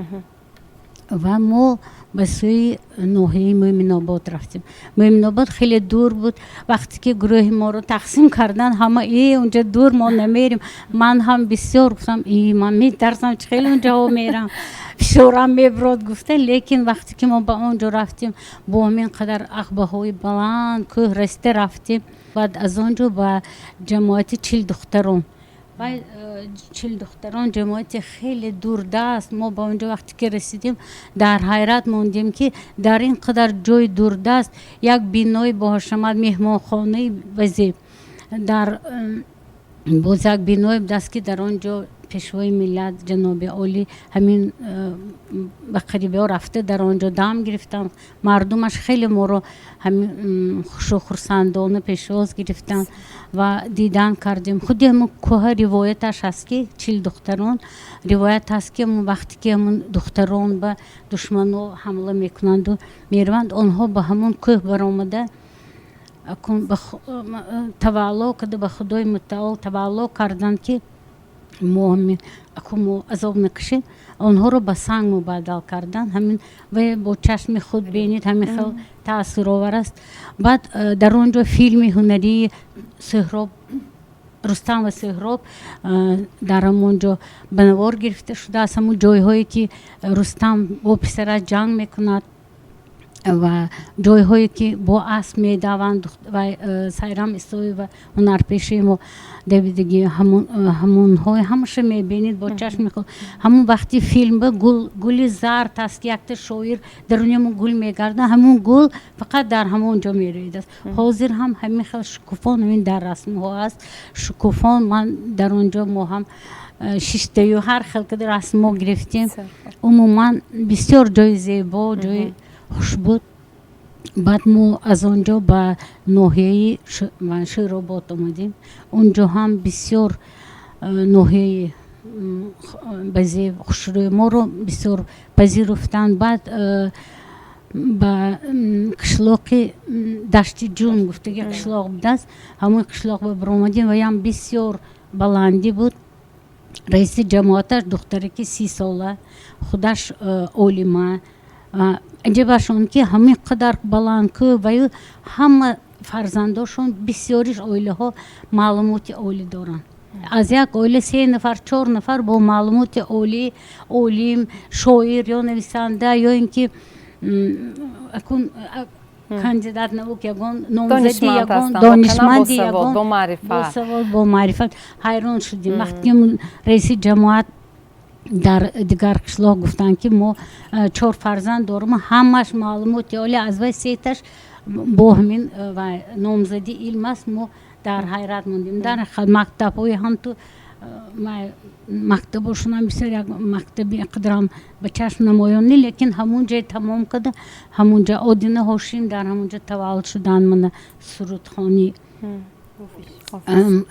ва мо ба сӯи ноҳияи Мӯминобод рафтем. Мӯминобод хеле дур буд. Вақте ки гурӯҳи моро тақсим карданд, ҳама: «Э, унҷа дур, мо намерем». Ман ҳам бисёр гуфтам: «И, ман метарсам, чӣ хеле унҷаҳо мерам, фишорам мебурод», гуфта. Лекин вақте ки мо ба он ҷо рафтем, бо ҳамин қадар ағбаҳои баланд кӯҳ расида рафтем. Баъд аз он ҷо ба ҷамоати 40 духтарон. Вай 40 духтарон ҷамоати хеле дурдаст. Мо ба он ҷо вақте ки расидем, дар ҳайрат мондем, ки дар ин қадар ҷои дурдаст як бинои боҳашамат, меҳмонхонаи вазеб, дар боз як биное будаст, ки дар он ҷо Пешвои миллат ҷаноби олӣ ҳамин ба қарибиҳо рафта, дар он ҷо дам гирифтанд. Мардумаш хеле моро ҳамин хушу хурсандона пешвоз гирифтанд ва дидан кардем. Худи ҳамун кӯҳа ривояташ ҳаст, ки 40 духтарон ривоят ҳаст, ки ҳамун вақте ки ҳамун духтарон ба душмано ҳамла мекунанду мераванд, онҳо ба ҳамун кӯҳ баромада, тавалло карда, ба Худои Мутаол тавалло карданд, ки мо ҳамин аку мо азоб накашем, онҳоро ба санг мубаддал карданд. Ҳамин ва бо чашми худ бинед, ҳамин хел таассуровар аст. Баъд дар он ҷо филми ҳунарии Суҳроб, Рустам ва Суҳроб дар ҳамон ҷо ба навор гирифта шудааст. Ҳамун ҷойҳое ки Рустам бо писараш ҷанг мекунад ва ҷойҳое ки бо асп медаванд, ва Сайрам Исоева, ҳунарпешаи мо, давидагӣ, ҳамонҳои ҳамаша мебинед бо чашми худ. Ҳамун вақти филм ба гул, гули зард аст, ки якта шоир даруни ҳамун гул мегардад, ҳамун гул фақат дар ҳамон ҷо мерӯидааст. Ҳозир ҳам ҳамин хел шукуфон ҳамин дар расмҳо аст, шукуфон. Ман дар он ҷо мо ҳам шиштаю ҳар хел ки расмҳо гирифтем. Умуман бисёр ҷои зебо, ҷои хуш буд. Баъд мо аз он ҷо ба ноҳияи Шӯробод омадем. Он ҷо ҳам бисёр ноҳияи базеб, хушрӯй, моро бисёр пазируфтанд. Баъд ба қишлоқи Дашти Ҷун гуфтаги қишлоқ будааст, ҳамон қишлоқ ба баромадем ва ям бисёр Баландӣ буд. Раиси ҷамоаташ духтаре, ки 30 сола, худаш олима. Аҷибаш он, ки ҳамин қадар баланд кӯ ваю ҳама фарзандошон, бисёриш оилаҳо маълумоти олӣ доранд. Аз як оила се нафар, чор нафар бо маълумоти олӣ, олим, шоир ё нависанда, ё ин ки акун кандидат наук, ягон номзади, ягон донишманди, ягон босавод, бо маърифат. Ҳайрон шудем, вақте ки раиси ҷамоат дар дигар қишлоқ гуфтанд, ки мо чор фарзанд дорем, ҳамаш маълумоти олӣ, аз вай сеташ бо ҳамин номзади илм аст. Мо дар ҳайрат мондем. Дар мактабҳои ҳамту мактабошонам бисёр як мактаби қадрам ба чашм намоён не, лекин ҳамун ҷай тамом карда, ҳамунҷа Одина Ҳошим дар ҳамунҷа таваллуд шуданд, мана сурудхонӣ.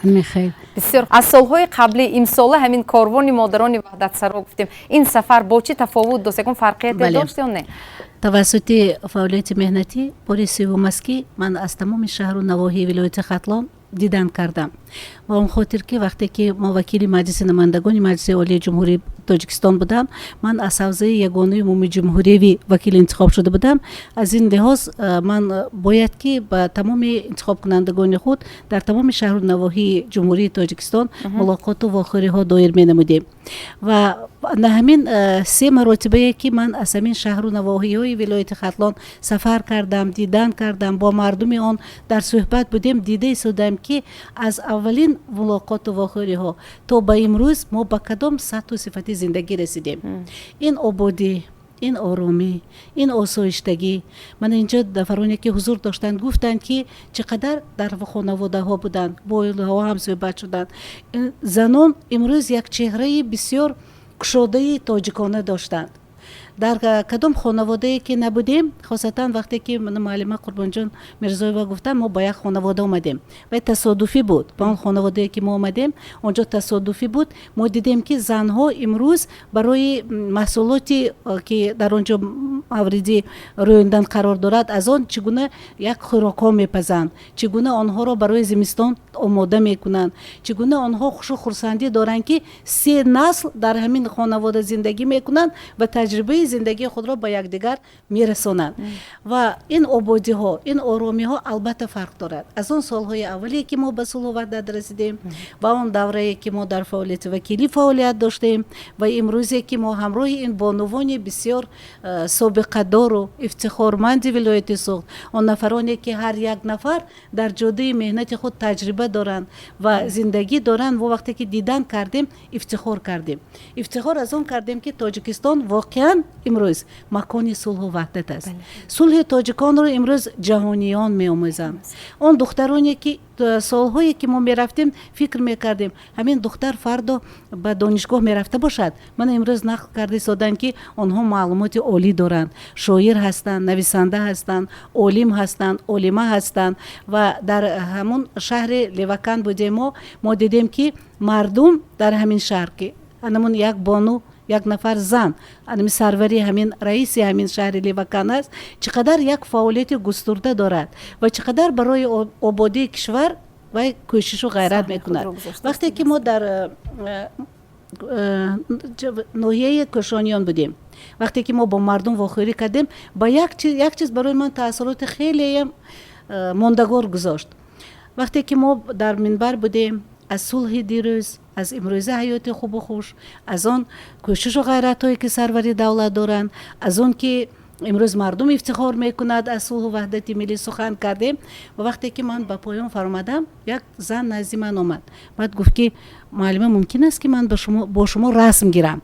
Михел. Бисёр аз солҳои қаблӣ имсола ҳамин корвони модарони ваҳдатсаро гуфтем, ин сафар бо чӣ тафовут дошт? Ягон фарқияте дошт ё не? Тавассути фаъолияти меҳнатӣ бори севум аст, ки ман аз тамоми шаҳру навоҳии вилояти Хатлон дидан кардам. Ба он хотир, ки вақте ки мо вакили Маҷлиси намояндагони Маҷлиси Олии Ҷумҳурии Тоҷикистон будам, ман аз ҳавзаи ягонаи умумиҷумҳуриявӣ вакил интихоб шуда будам. Аз ин лиҳоз ман бояд ки ба тамоми интихобкунандагони худ дар тамоми шаҳру навоҳии Ҷумҳурии Тоҷикистон мулоқоту вохӯриҳо доир менамудем. Ва на ҳамин се маротибае, ки ман аз ҳамин шаҳру навоҳиҳои вилояти Хатлон сафар кардам, дидан кардам, бо мардуми он дар суҳбат будем, дида истодаам, ки аз аввалин мулоқоту вохӯриҳо то ба имрӯз мо ба кадом сатҳу сифати зиндагӣ расидем. Ин ободӣ, ин оромӣ, ин осоиштагӣ. Мана инҷо нафароне, ки ҳузур доштанд, гуфтанд, ки чӣ қадар дар хонаводаҳо буданд, бо оилаҳо ҳам суҳбат шуданд. Занон имрӯз як чеҳраи бисёр кушодаи тоҷикона доштанд. Дар кадом хонаводае ки набудем, хосатан вақте ки муаллима Қурбонҷон Мирзоева гуфтанд, мо ба як хонавода омадем ва тасодуфӣ буд. Ба он хонаводае, ки мо омадем, онҷо тасодуфӣ буд. Мо дидем, ки занҳо имрӯз барои маҳсулоти, ки дар он ҷо мавриди рӯёндан қарор дорад, аз он чӣ гуна як хӯрокҳо мепазанд, чӣ гуна онҳоро барои зимистон омода мекунанд, чӣ гуна онҳо хушу хурсандӣ доранд, ки се насл дар ҳамин хонавода зиндагӣ мекунанд ва таҷрибаи зиндагии худро ба якдигар мерасонанд. Ва ин ободиҳо, ин оромиҳо албатта фарқ дорад аз он солҳои аввале, ки мо ба сулҳу ваҳдат расидем, ва он даврае, ки мо дар фаъолияти вакилӣ фаъолият доштем, ва имрӯзе, ки мо ҳамроҳи ин бонувони бисёр собиқадору ифтихорманди вилояти Суғд, он нафароне, ки ҳар як нафар дар ҷодаи меҳнати худ таҷриба доранд ва зиндагӣ доранд, мо вақте ки дидан кардем, ифтихор кардем. Ифтихор аз он кардем, ки Тоҷикистон воқеан имрӯз макони сулҳу ваҳдат аст. Сулҳи тоҷиконро имрӯз ҷаҳониён меомӯзанд. Он духтароне, ки солҳое, ки мо мерафтем, фикр мекардем, ҳамин духтар фардо ба донишгоҳ мерафта бошад, мана имрӯз нақл карда истоданд, ки онҳо маълумоти олӣ доранд, шоир ҳастанд, нависанда ҳастанд, олим ҳастанд, олима ҳастанд. Ва дар ҳамон шаҳри Левакан будем, мо дидем, ки мардум дар ҳамин шаҳр, ки анамун як бону, як нафар зан анами сарвари ҳамин, раиси ҳамин шаҳри Левакан аст, чӣ қадар як фаъолияти густурда дорад ва чӣ қадар барои ободии кишвар вай кӯшишу ғайрат мекунад. Вақте ки мо дар ноҳияи Кӯшониён будем, вақте ки мо бо мардум вохӯрӣ кардем, ба як чиз барои ман таассуроти хелеам мондагор гузошт. Вақте ки мо дар минбар будем, аз сулҳи дирӯз, аз имрӯза ҳаёти хубу хуш, аз он кӯшишу ғайратҳое, ки сарвари давлат доранд, аз он ки имрӯз мардум ифтихор мекунад аз сулҳу ваҳдати миллӣ сухан кардем. Ва вақте ки ман ба поён фаромадам, як зан назди ман омад, баъд гуфт, ки муаллима, мумкин аст, ки ман бо шумо расм гирам?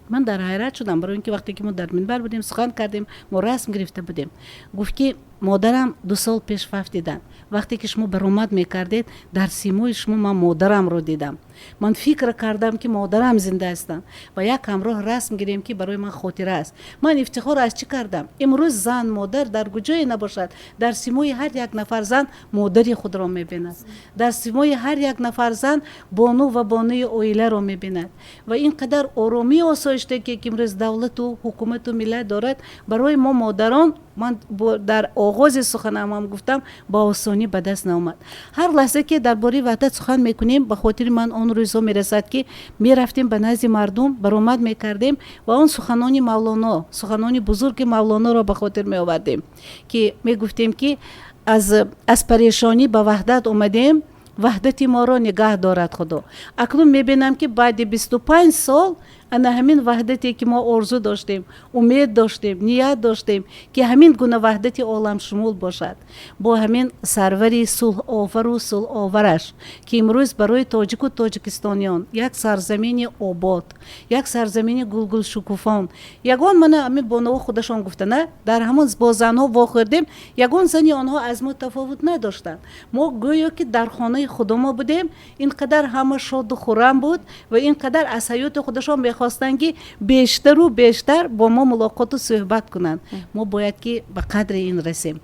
Ман дар ҳайрат шудам, барои ин ки вақте ки мо дар минбар будем, сухан кардем, мо расм гирифта будем. Гуфт, ки модарам 2 сол пеш фавтиданд. Вақте ки шумо баромад мекардед, дар симои шумо ман модарамро дидам. Ман фикр кардам, ки модарам зинда ҳастанд ва як ҳамроҳ расм гирем, ки барои ман хотира аст. Ман ифтихор аз чӣ кардам? Имрӯз зан, модар дар куҷое набошад, дар симои ҳар як нафар зан модари худро мебинад, дар симои ҳар як нафар зан бону ва бонуи оиларо мебинад. Ва ин қадар оромию осоиштагие, ки имрӯз давлату ҳукумату миллат дорад, барои мо модарон. Ман дар оғози суханамам гуфтам, ба осонӣ ба даст наомад. Ҳар лаҳза ки дар бораи ваҳдат сухан мекунем, ба хотири ман он рӯзҳо мерасад, ки мерафтем ба назди мардум, баромад мекардем ва он суханони Мавлоно, суханони бузурги Мавлоноро ба хотир меовардем, ки мегуфтем, ки аз парешонӣ ба ваҳдат омадем, ваҳдати моро нигаҳ дорад Худо. Акнун мебинам, ки баъди 25 сол ана ҳамин ваҳдате, ки мо орзу доштем, умед доштем, ният доштем, ки ҳамин гуна ваҳдати оламшумул бошад, бо ҳамин сарвари сулҳовару сулҳовараш, ки имрӯз барои тоҷику тоҷикистониён як сарзамини обод, як сарзамини гулгулшукуфон. Ягон мана ҳамин бонуҳо худашон гуфта, на дар ҳамон бо занҳо вохӯрдем, ягон зани онҳо аз мо тафовут надоштанд. Мо гӯё ки дар хонаи худомо будем. Ин қадар ҳама шоду хуррам буд ва ин қадар аз ҳаёти худашон мехостанд, ки бештару бештар бо мо мулоқоту суҳбат кунанд. Мо бояд ки ба қадри ин расем,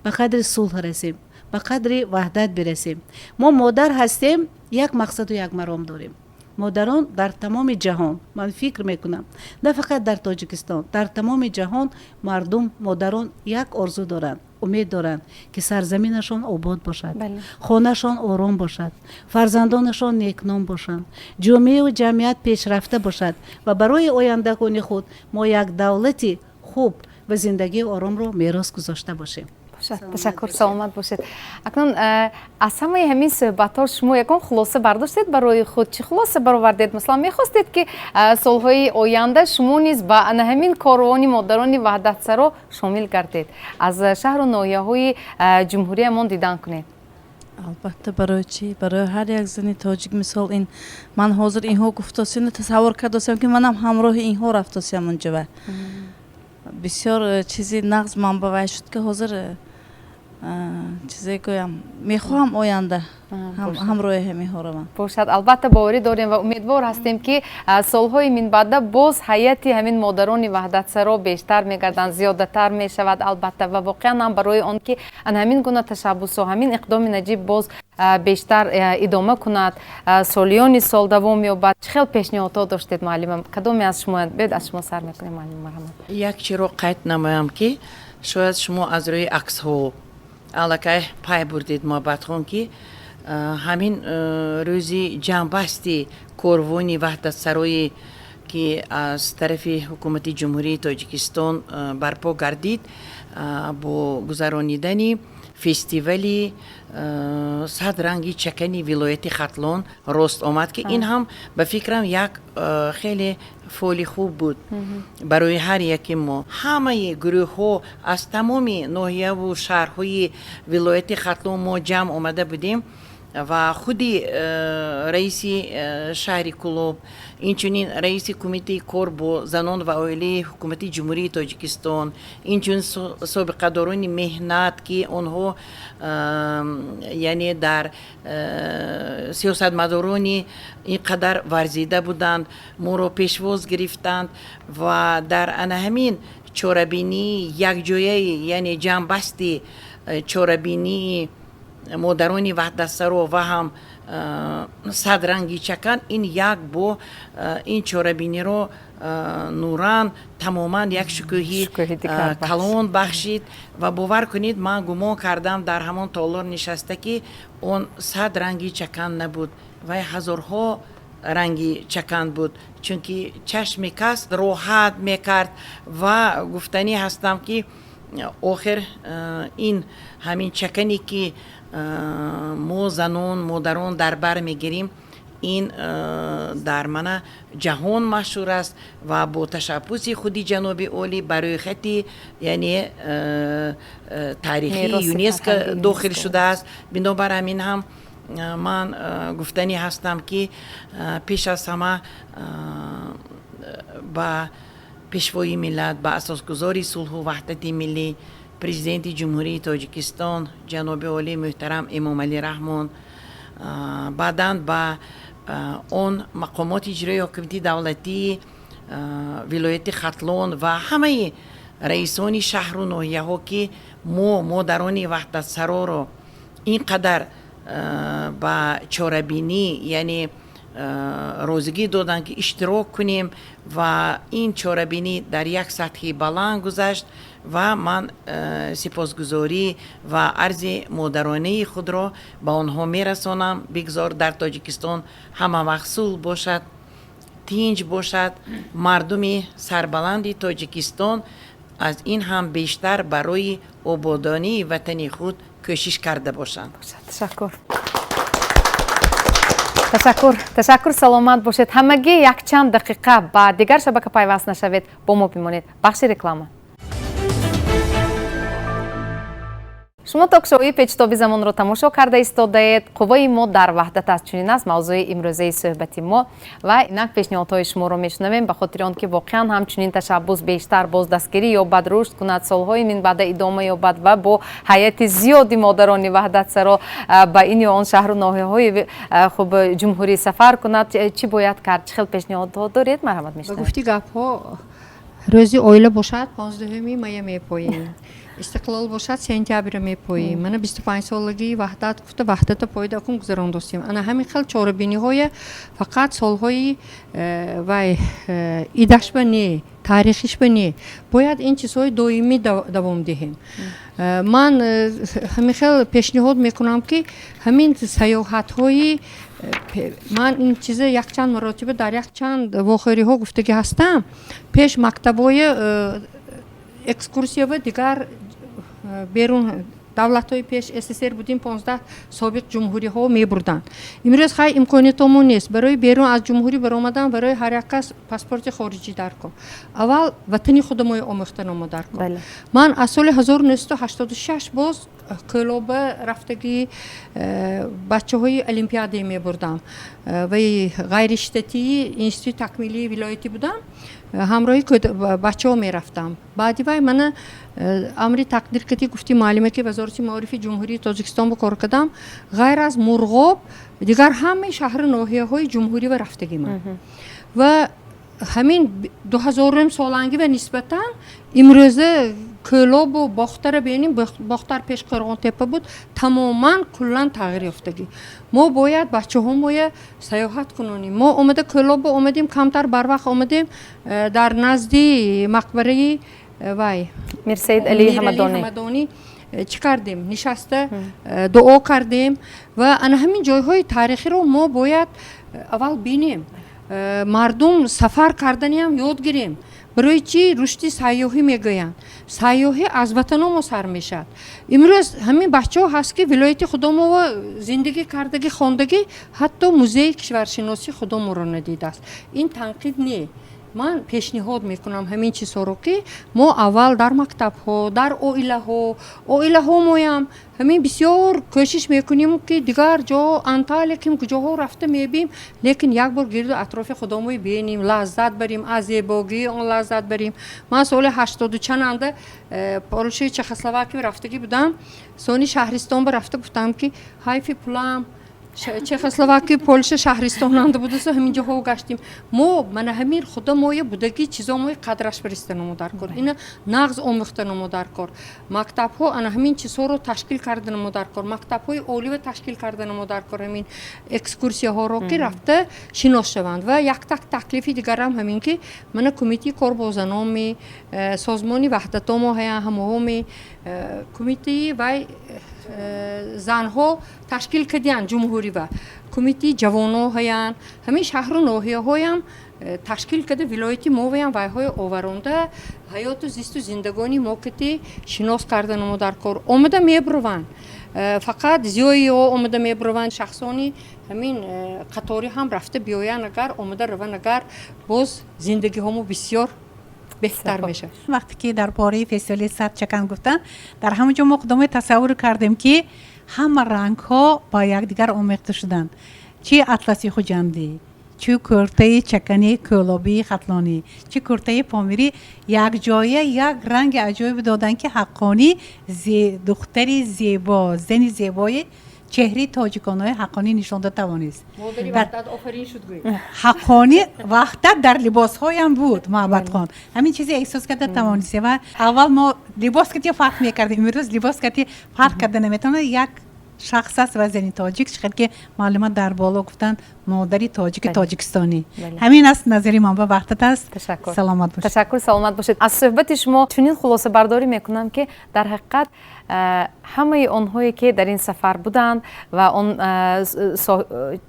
ба қадри сулҳ расем, ба қадри ваҳдат бирасем. Мо модар ҳастем, як мақсаду як маром дорем. Модарон дар тамоми ҷаҳон, ман фикр мекунам, на фақат дар Тоҷикистон, дар тамоми ҷаҳон мардум, модарон як орзу доранд, умед доранд, ки сарзаминашон обод бошад, хонашон ором бошад, фарзандонашон некном бошанд, ҷомеаю ҷамъият пешрафта бошад ва барои ояндагони худ мо як давлати хуб ва зиндагии оромро мерос гузошта бошем. Ташаккур, саломат бошед. Акнун аз ҳамаи ҳамин суҳбатҳо шумо ягон хулоса бардоштед барои худ? Чӣ хулоса баровардед? Масалан, мехостед, ки солҳои оянда шумо низ ба ана ҳамин корвони модарони ваҳдатсаро шомил гардед, аз шаҳру ноҳияҳои ҷумҳуриямон дидан кунед? Албатта, барои чӣ? Барои ҳар як зани тоҷик, мисол, ин ман ҳозир инҳо гуфтосино тасаввур кардосиям, ки манам ҳамроҳи инҳо рафтосиям унҷава. Бисёр чизи нағз ман ба вай шуд, ки ҳозир чизе гӯям, мехоҳам оянда ҳамроҳи ҳаминҳо равам. Бошад, албатта, боварӣ дорем ва умедвор ҳастем, ки солҳои минбаъда боз ҳайати ҳамин модарони ваҳдатсаро бештар мегарданд, зиёдатар мешавад, албатта. Ва воқеан ҳам барои он ки ана ҳамин гуна ташаббусҳо, ҳамин иқдоми наҷиб боз бештар идома кунад, солиёни сол давом ёбад, чӣ хел пешниҳодҳо доштед, муаллима? Кадоме аз шумо? Биёед, аз шумо сар мекунем, муаллима, марҳамат. Як чиро қайд намоям, ки шояд шумо аз рӯи аксҳо аллакай пай бурдед, Муҳаббатхон, ки ҳамин рӯзи ҷамъбасти корвони ваҳдатсарое, ки аз тарафи ҳукумати Ҷумҳурии Тоҷикистон барпо гардид бо гузаронидани фестивали «Сад ранги чакани» вилояти Хатлон рост омад, ки ин ҳам, ба фикрам, як хеле фоли хуб буд барои ҳар яки мо. Ҳамаи гурӯҳҳо аз тамоми ноҳияву шаҳрҳои вилояти Хатлон мо ҷамъ омада будем ва худи раиси шаҳри Кӯлоб, инчунин раиси Кумитаи кор бо занон ва оилаи Ҳукумати Ҷумҳурии Тоҷикистон, инчунин собиқадорони меҳнат, ки онҳо яъне дар сиёсатмадорони ин қадар варзида буданд, моро пешвоз гирифтанд ва дар ана ҳамин чорабинии якҷояи, яъне ҷамъбасти чорабинии модарони ваҳдатсаро ва ҳам «Сад ранги чакан», ин як бо ин чорабиниро нуран тамоман як шукӯҳи калон бахшид. Ва бовар кунед, ман гумон кардам дар ҳамон толор нишаста, ки он сад ранги чакан набуд, вай ҳазорҳо ранги чакан буд, чунки чашми кас роҳат мекард. Ва гуфтанӣ ҳастам, ки охир ин ҳамин чакане, ки мо занон, модарон дар бар мегирем, ин дар мана ҷаҳон машҳур аст ва бо ташаббуси худи ҷаноби олӣ ба рӯйхати, яъне таърихии ЮНЕСКО дохил шудааст. Бинобар ҳамин ҳам ман гуфтанӣ ҳастам, ки пеш аз ҳама ба Пешвои миллат, ба асосгузори сулҳу ваҳдати миллӣ, Президенти Ҷумҳурии Тоҷикистон ҷаноби олӣ муҳтарам Эмомалӣ Раҳмон, баъдан ба он мақомоти иҷроии ҳокимияти давлатии вилояти Хатлон ва ҳамаи раисони шаҳру ноҳияҳо, ки мо модарони ваҳдатсароро ин қадар ба чорабинӣ, яъне Розигӣ доданд, ки иштирок кунем, ва ин чорабинӣ дар як сатҳи баланд гузашт. Ва ман сипосгузорӣ ва арзи модаронаи худро ба онҳо мерасонам. Бигзор дар Тоҷикистон ҳама вақт сулҳ бошад, тинҷ бошад, мардуми сарбаланди Тоҷикистон аз ин ҳам бештар барои ободонии ватани худ кӯшиш карда бошанд. Ташаккур, ташаккур, ташаккур, саломат бошед. Ҳамагӣ якчанд дақиқа ба дигар шабака пайваст нашавед, бо мо бимонед. Бахши реклама. Шумо ток-шоуи Печтоби замонро тамошо карда истодаед. Қувваи мо дар ваҳдат аст, чунин аст мавзӯи имрӯзаи суҳбати мо. Ва инак пешниҳодҳои шуморо мешунавем, ба хотири он ки воқеан ҳам чунин ташаббус бештар боз дастгирӣ ёбад, рушд кунад, солҳои минбаъда идома ёбад ва бо ҳайати зиёди модарони ваҳдатсаро ба ин ё он шаҳру ноҳияҳои хуб ҷумҳурӣ сафар кунад. Чӣ бояд кард? Чӣ хел пешниҳодҳо доред? Марҳамат, мешунавем. Ба гуфти гапҳо, рӯзи оила бошад, 15-уми мая мепоем, Истиқлол бошад, сентября мепоем, мана 25-солагии Ваҳдат гуфта, Ваҳдата поида акун гузарондостем. Ана ҳамин хел чорабиниҳоя фақат солҳои вай идашба не, таърихишба не, бояд ин чизҳои доимӣ давом диҳем. Ман ҳамин хел пешниҳод мекунам, ки ҳамин саёҳатҳои ман ин чиза якчанд маротиба дар якчанд вохӯриҳо гуфтагӣ ҳастам. Пеш мактабҳои экскурсия ва дигар берун давлатҳои пеш СССР будем, 15 собиқ ҷумҳуриҳо мебурданд. Имрӯз хай имкониятомон нест барои берун аз ҷумҳурӣ баромадан, барои ҳар як кас паспорти хориҷӣ дар кор. Аввал ватани худамои омӯхтаномо дар кор. Ман аз соли 1986 боз Кӯлоба рафтагӣ, бачаҳои олимпиадае мебурдам ваи ғайриштатии институти такмилии вилоятӣ будам, ҳамроҳи бачаҳо мерафтам. Баъди вай мана амри тақдир кати гуфти муаллиме, ки Вазорати маорифи Ҷумҳурии Тоҷикистон ба кор кардам, ғайр аз Мурғоб дигар ҳамаи шаҳру ноҳияҳои ҷумҳурӣ ва рафтагӣ ман. Ва ҳамин 2000-ум солангӣ ва нисбатан имрӯза Кӯлобу Бохтара бинем, Бохтар пеш Қӯрғонтепа буд, тамоман куллан тағйир ёфтагӣ. Мо бояд бачаҳомоя саёҳат кунонем. Мо омада Кӯлобо омадем, камтар барвақт омадем, дар назди мақбараи вай Мирсаид Али Ҳамадонӣ чӣ кардем, нишаста дуо кардем. Ва ана ҳамин ҷойҳои таърихиро мо бояд аввал бинем, мардум сафар карданиам ёд гирем. Барои чӣ рушди сайёҳӣ мегӯянд? Сайёҳӣ аз ватаномо сар мешавад. Имрӯз ҳамин бачаҳо ҳаст, ки вилояти худомово зиндагӣ кардагӣ, хондагӣ, ҳатто музеи кишваршиносии худоморо надидааст. Ин танқид не, ман пешниҳод мекунам ҳамин чизҳоро, ки мо аввал дар мактабҳо, дар оилаҳо, оилаҳомоям ҳамин бисёр кӯшиш мекунем, ки дигар ҷо Анталия ким куҷоҳо рафта мебим, лекин як бор гирду атрофи худомои бинем, лаззат барем, аз зебогии он лаззат барем. Ман соли ҳаштоду чананда Полшаи Чехословакия рафтагӣ будам. Сони шаҳристон ба рафта гуфтам, ки ҳайфи пулам, Чехословакия, Полша шаҳристонанда будасу ҳамин ҷоҳо гаштем. Мо мана ҳамин худамоя будагӣ чизомои қадраш биристанамо дар кор, ина нағз омӯхтанамо дар кор. Мактабҳо ана ҳамин чизҳоро ташкил карданамо дар кор, мактабҳои олива ташкил карданамо дар кор ҳамин экскурсияҳоро, ки рафта шинос шаванд. Ва як таклифи дигарам ҳамин, ки мана кумитаи кор бо заноми созмони Ваҳдатомо ҳая ҳамоҳоми кумитаи вай занҳо ташкил кардиянд ҷумҳурӣ ва кумитаи ҷавоно ҳаянд, ҳамин шаҳру ноҳияҳоям ташкил карда, вилояти моваям вайҳои оваронда, ҳаёту зисту зиндагонии мо кати шинос карданамо дар кор. Омада мебураванд, фақат зиёиҳо омада мебураванд, шахсони ҳамин қаторӣ ҳам рафта биёянд. Агар омада раванд, агар боз зиндагиҳомо бисёр беҳтар мешавад. Вақте ки дар бораи фестивали сад чакан гуфтанд, дар ҳамон ҷо мо худомои тасаввур кардем, ки ҳама рангҳо ба якдигар омехта шуданд: чи атласи хуҷандӣ, чӣ куртаи чакани кӯлобии хатлонӣ, чӣ куртаи помирӣ, якҷоя як ранги аҷоиб доданд, ки ҳаққонӣ духтари зебо, зани зебои чеҳраи тоҷиконои ҳаққонӣ нишон дода тавонист. Ҳаққонӣ ваҳдат дар либосҳоям буд. Маҳбатхон ҳамин чизе эҳсос карда тавонистем. Ва аввал мо либос кати фарқ мекардем, имрӯз либос кати фарқ карда наметавонад як. Шахс аст ва зани тоҷик, чӣ хел ки муаллима дар боло гуфтанд, модари тоҷики тоҷикистонӣ. Ҳамин аст назари ман ба ваҳдат аст. Ташаккур. Саломат бошед. Ташаккур, саломат бошед. Аз суҳбати шумо чунин хулосабардорӣ мекунам, ки дар ҳақиқат ҳамаи онҳое, ки дар ин сафар буданд, ва он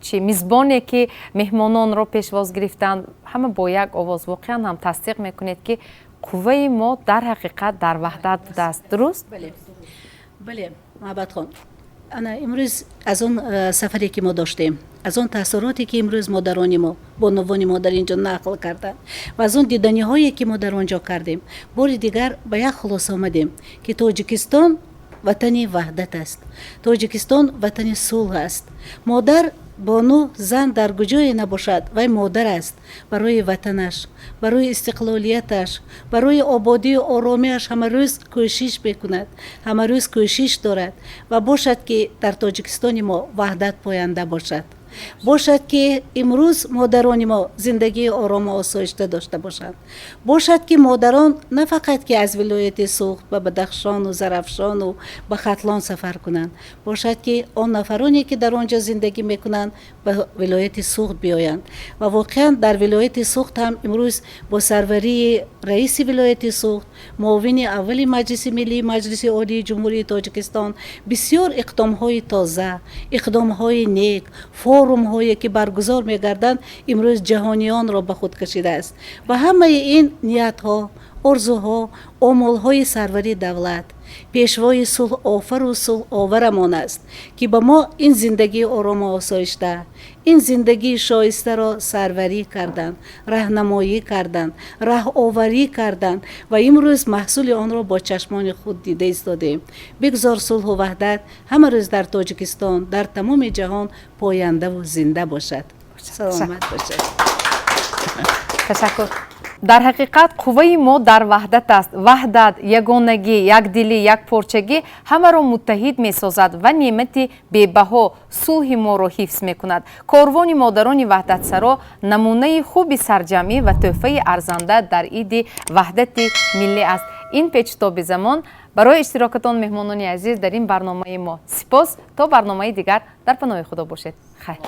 чи мизбоне, ки меҳмононро пешвоз гирифтанд, ҳама бо як овоз воқеан ҳам тасдиқ мекунед, ки қувваи мо дар ҳақиқат дар ваҳдат будааст. Дуруст? Бале, Маҳаббатхон, ана имрӯз аз он сафаре, ки мо доштем, аз он таассуроте, ки имрӯз модарони мо, бонувони мо дар ин ҷо нақл карданд, ва аз он диданиҳое, ки мо дар он ҷо кардем, бори дигар ба як хулоса омадем, ки Тоҷикистон ватани ваҳдат аст, Тоҷикистон ватани сулҳ аст. Модар, бону, зан дар куҷое набошад, вай модар аст. Барои ватанаш, барои истиқлолияташ, барои ободию оромиаш ҳамарӯз кӯшиш мекунад, ҳамарӯз кӯшиш дорад. Ва бошад, ки дар Тоҷикистони мо ваҳдат поянда бошад, бошад, ки имрӯз модарони мо зиндагии орому осоишта дошта бошанд, бошад, ки модарон на фақат ки аз вилояти Суғд ба Бадахшону Зарафшону ба Хатлон сафар кунанд, бошад, ки он нафароне, ки дар он ҷо зиндагӣ мекунанд, ба вилояти Суғд биёянд. Ва воқеан дар вилояти Суғд ҳам имрӯз бо сарварии раиси вилояти Суғд, муовини аввали Маҷлиси миллии Маҷлиси Олии Ҷумҳурии Тоҷикистон бисёр иқдомҳои тоза, иқдомҳои нек, форумҳое, ки баргузор мегарданд, имрӯз ҷаҳониёнро ба худ кашидааст. Ва ҳамаи ин ниятҳо, орзуҳо, омолҳои сарвари давлат, пешвои сулҳофару сулҳоварамон аст, ки ба мо ин зиндагии орому осоишта, ин зиндагии шоистаро сарварӣ карданд, раҳнамоӣ карданд, раҳоварӣ карданд, ва имрӯз маҳсули онро бо чашмони худ дида истодем. Бигзор сулҳу ваҳдат ҳама рӯз дар Тоҷикистон, дар тамоми ҷаҳон пояндаву зинда бошад. Саломат бошад. Ташаккур. Дар ҳақиқат қувваи мо дар ваҳдат аст. Ваҳдат, ягонагӣ, якдилӣ, якпорчагӣ ҳамаро муттаҳид месозад ва неъмати бебаҳо, сулҳи моро ҳифз мекунад. Корвони модарони ваҳдатсаро намунаи хуби сарҷамъӣ ва тӯҳфаи арзанда дар иди ваҳдати миллӣ аст. Ин печутоби замон. Барои иштирокатон, меҳмонони азиз, дар ин барномаи мо сипос. То барномаи дигар дар паноҳи Худо бошед. Хайр.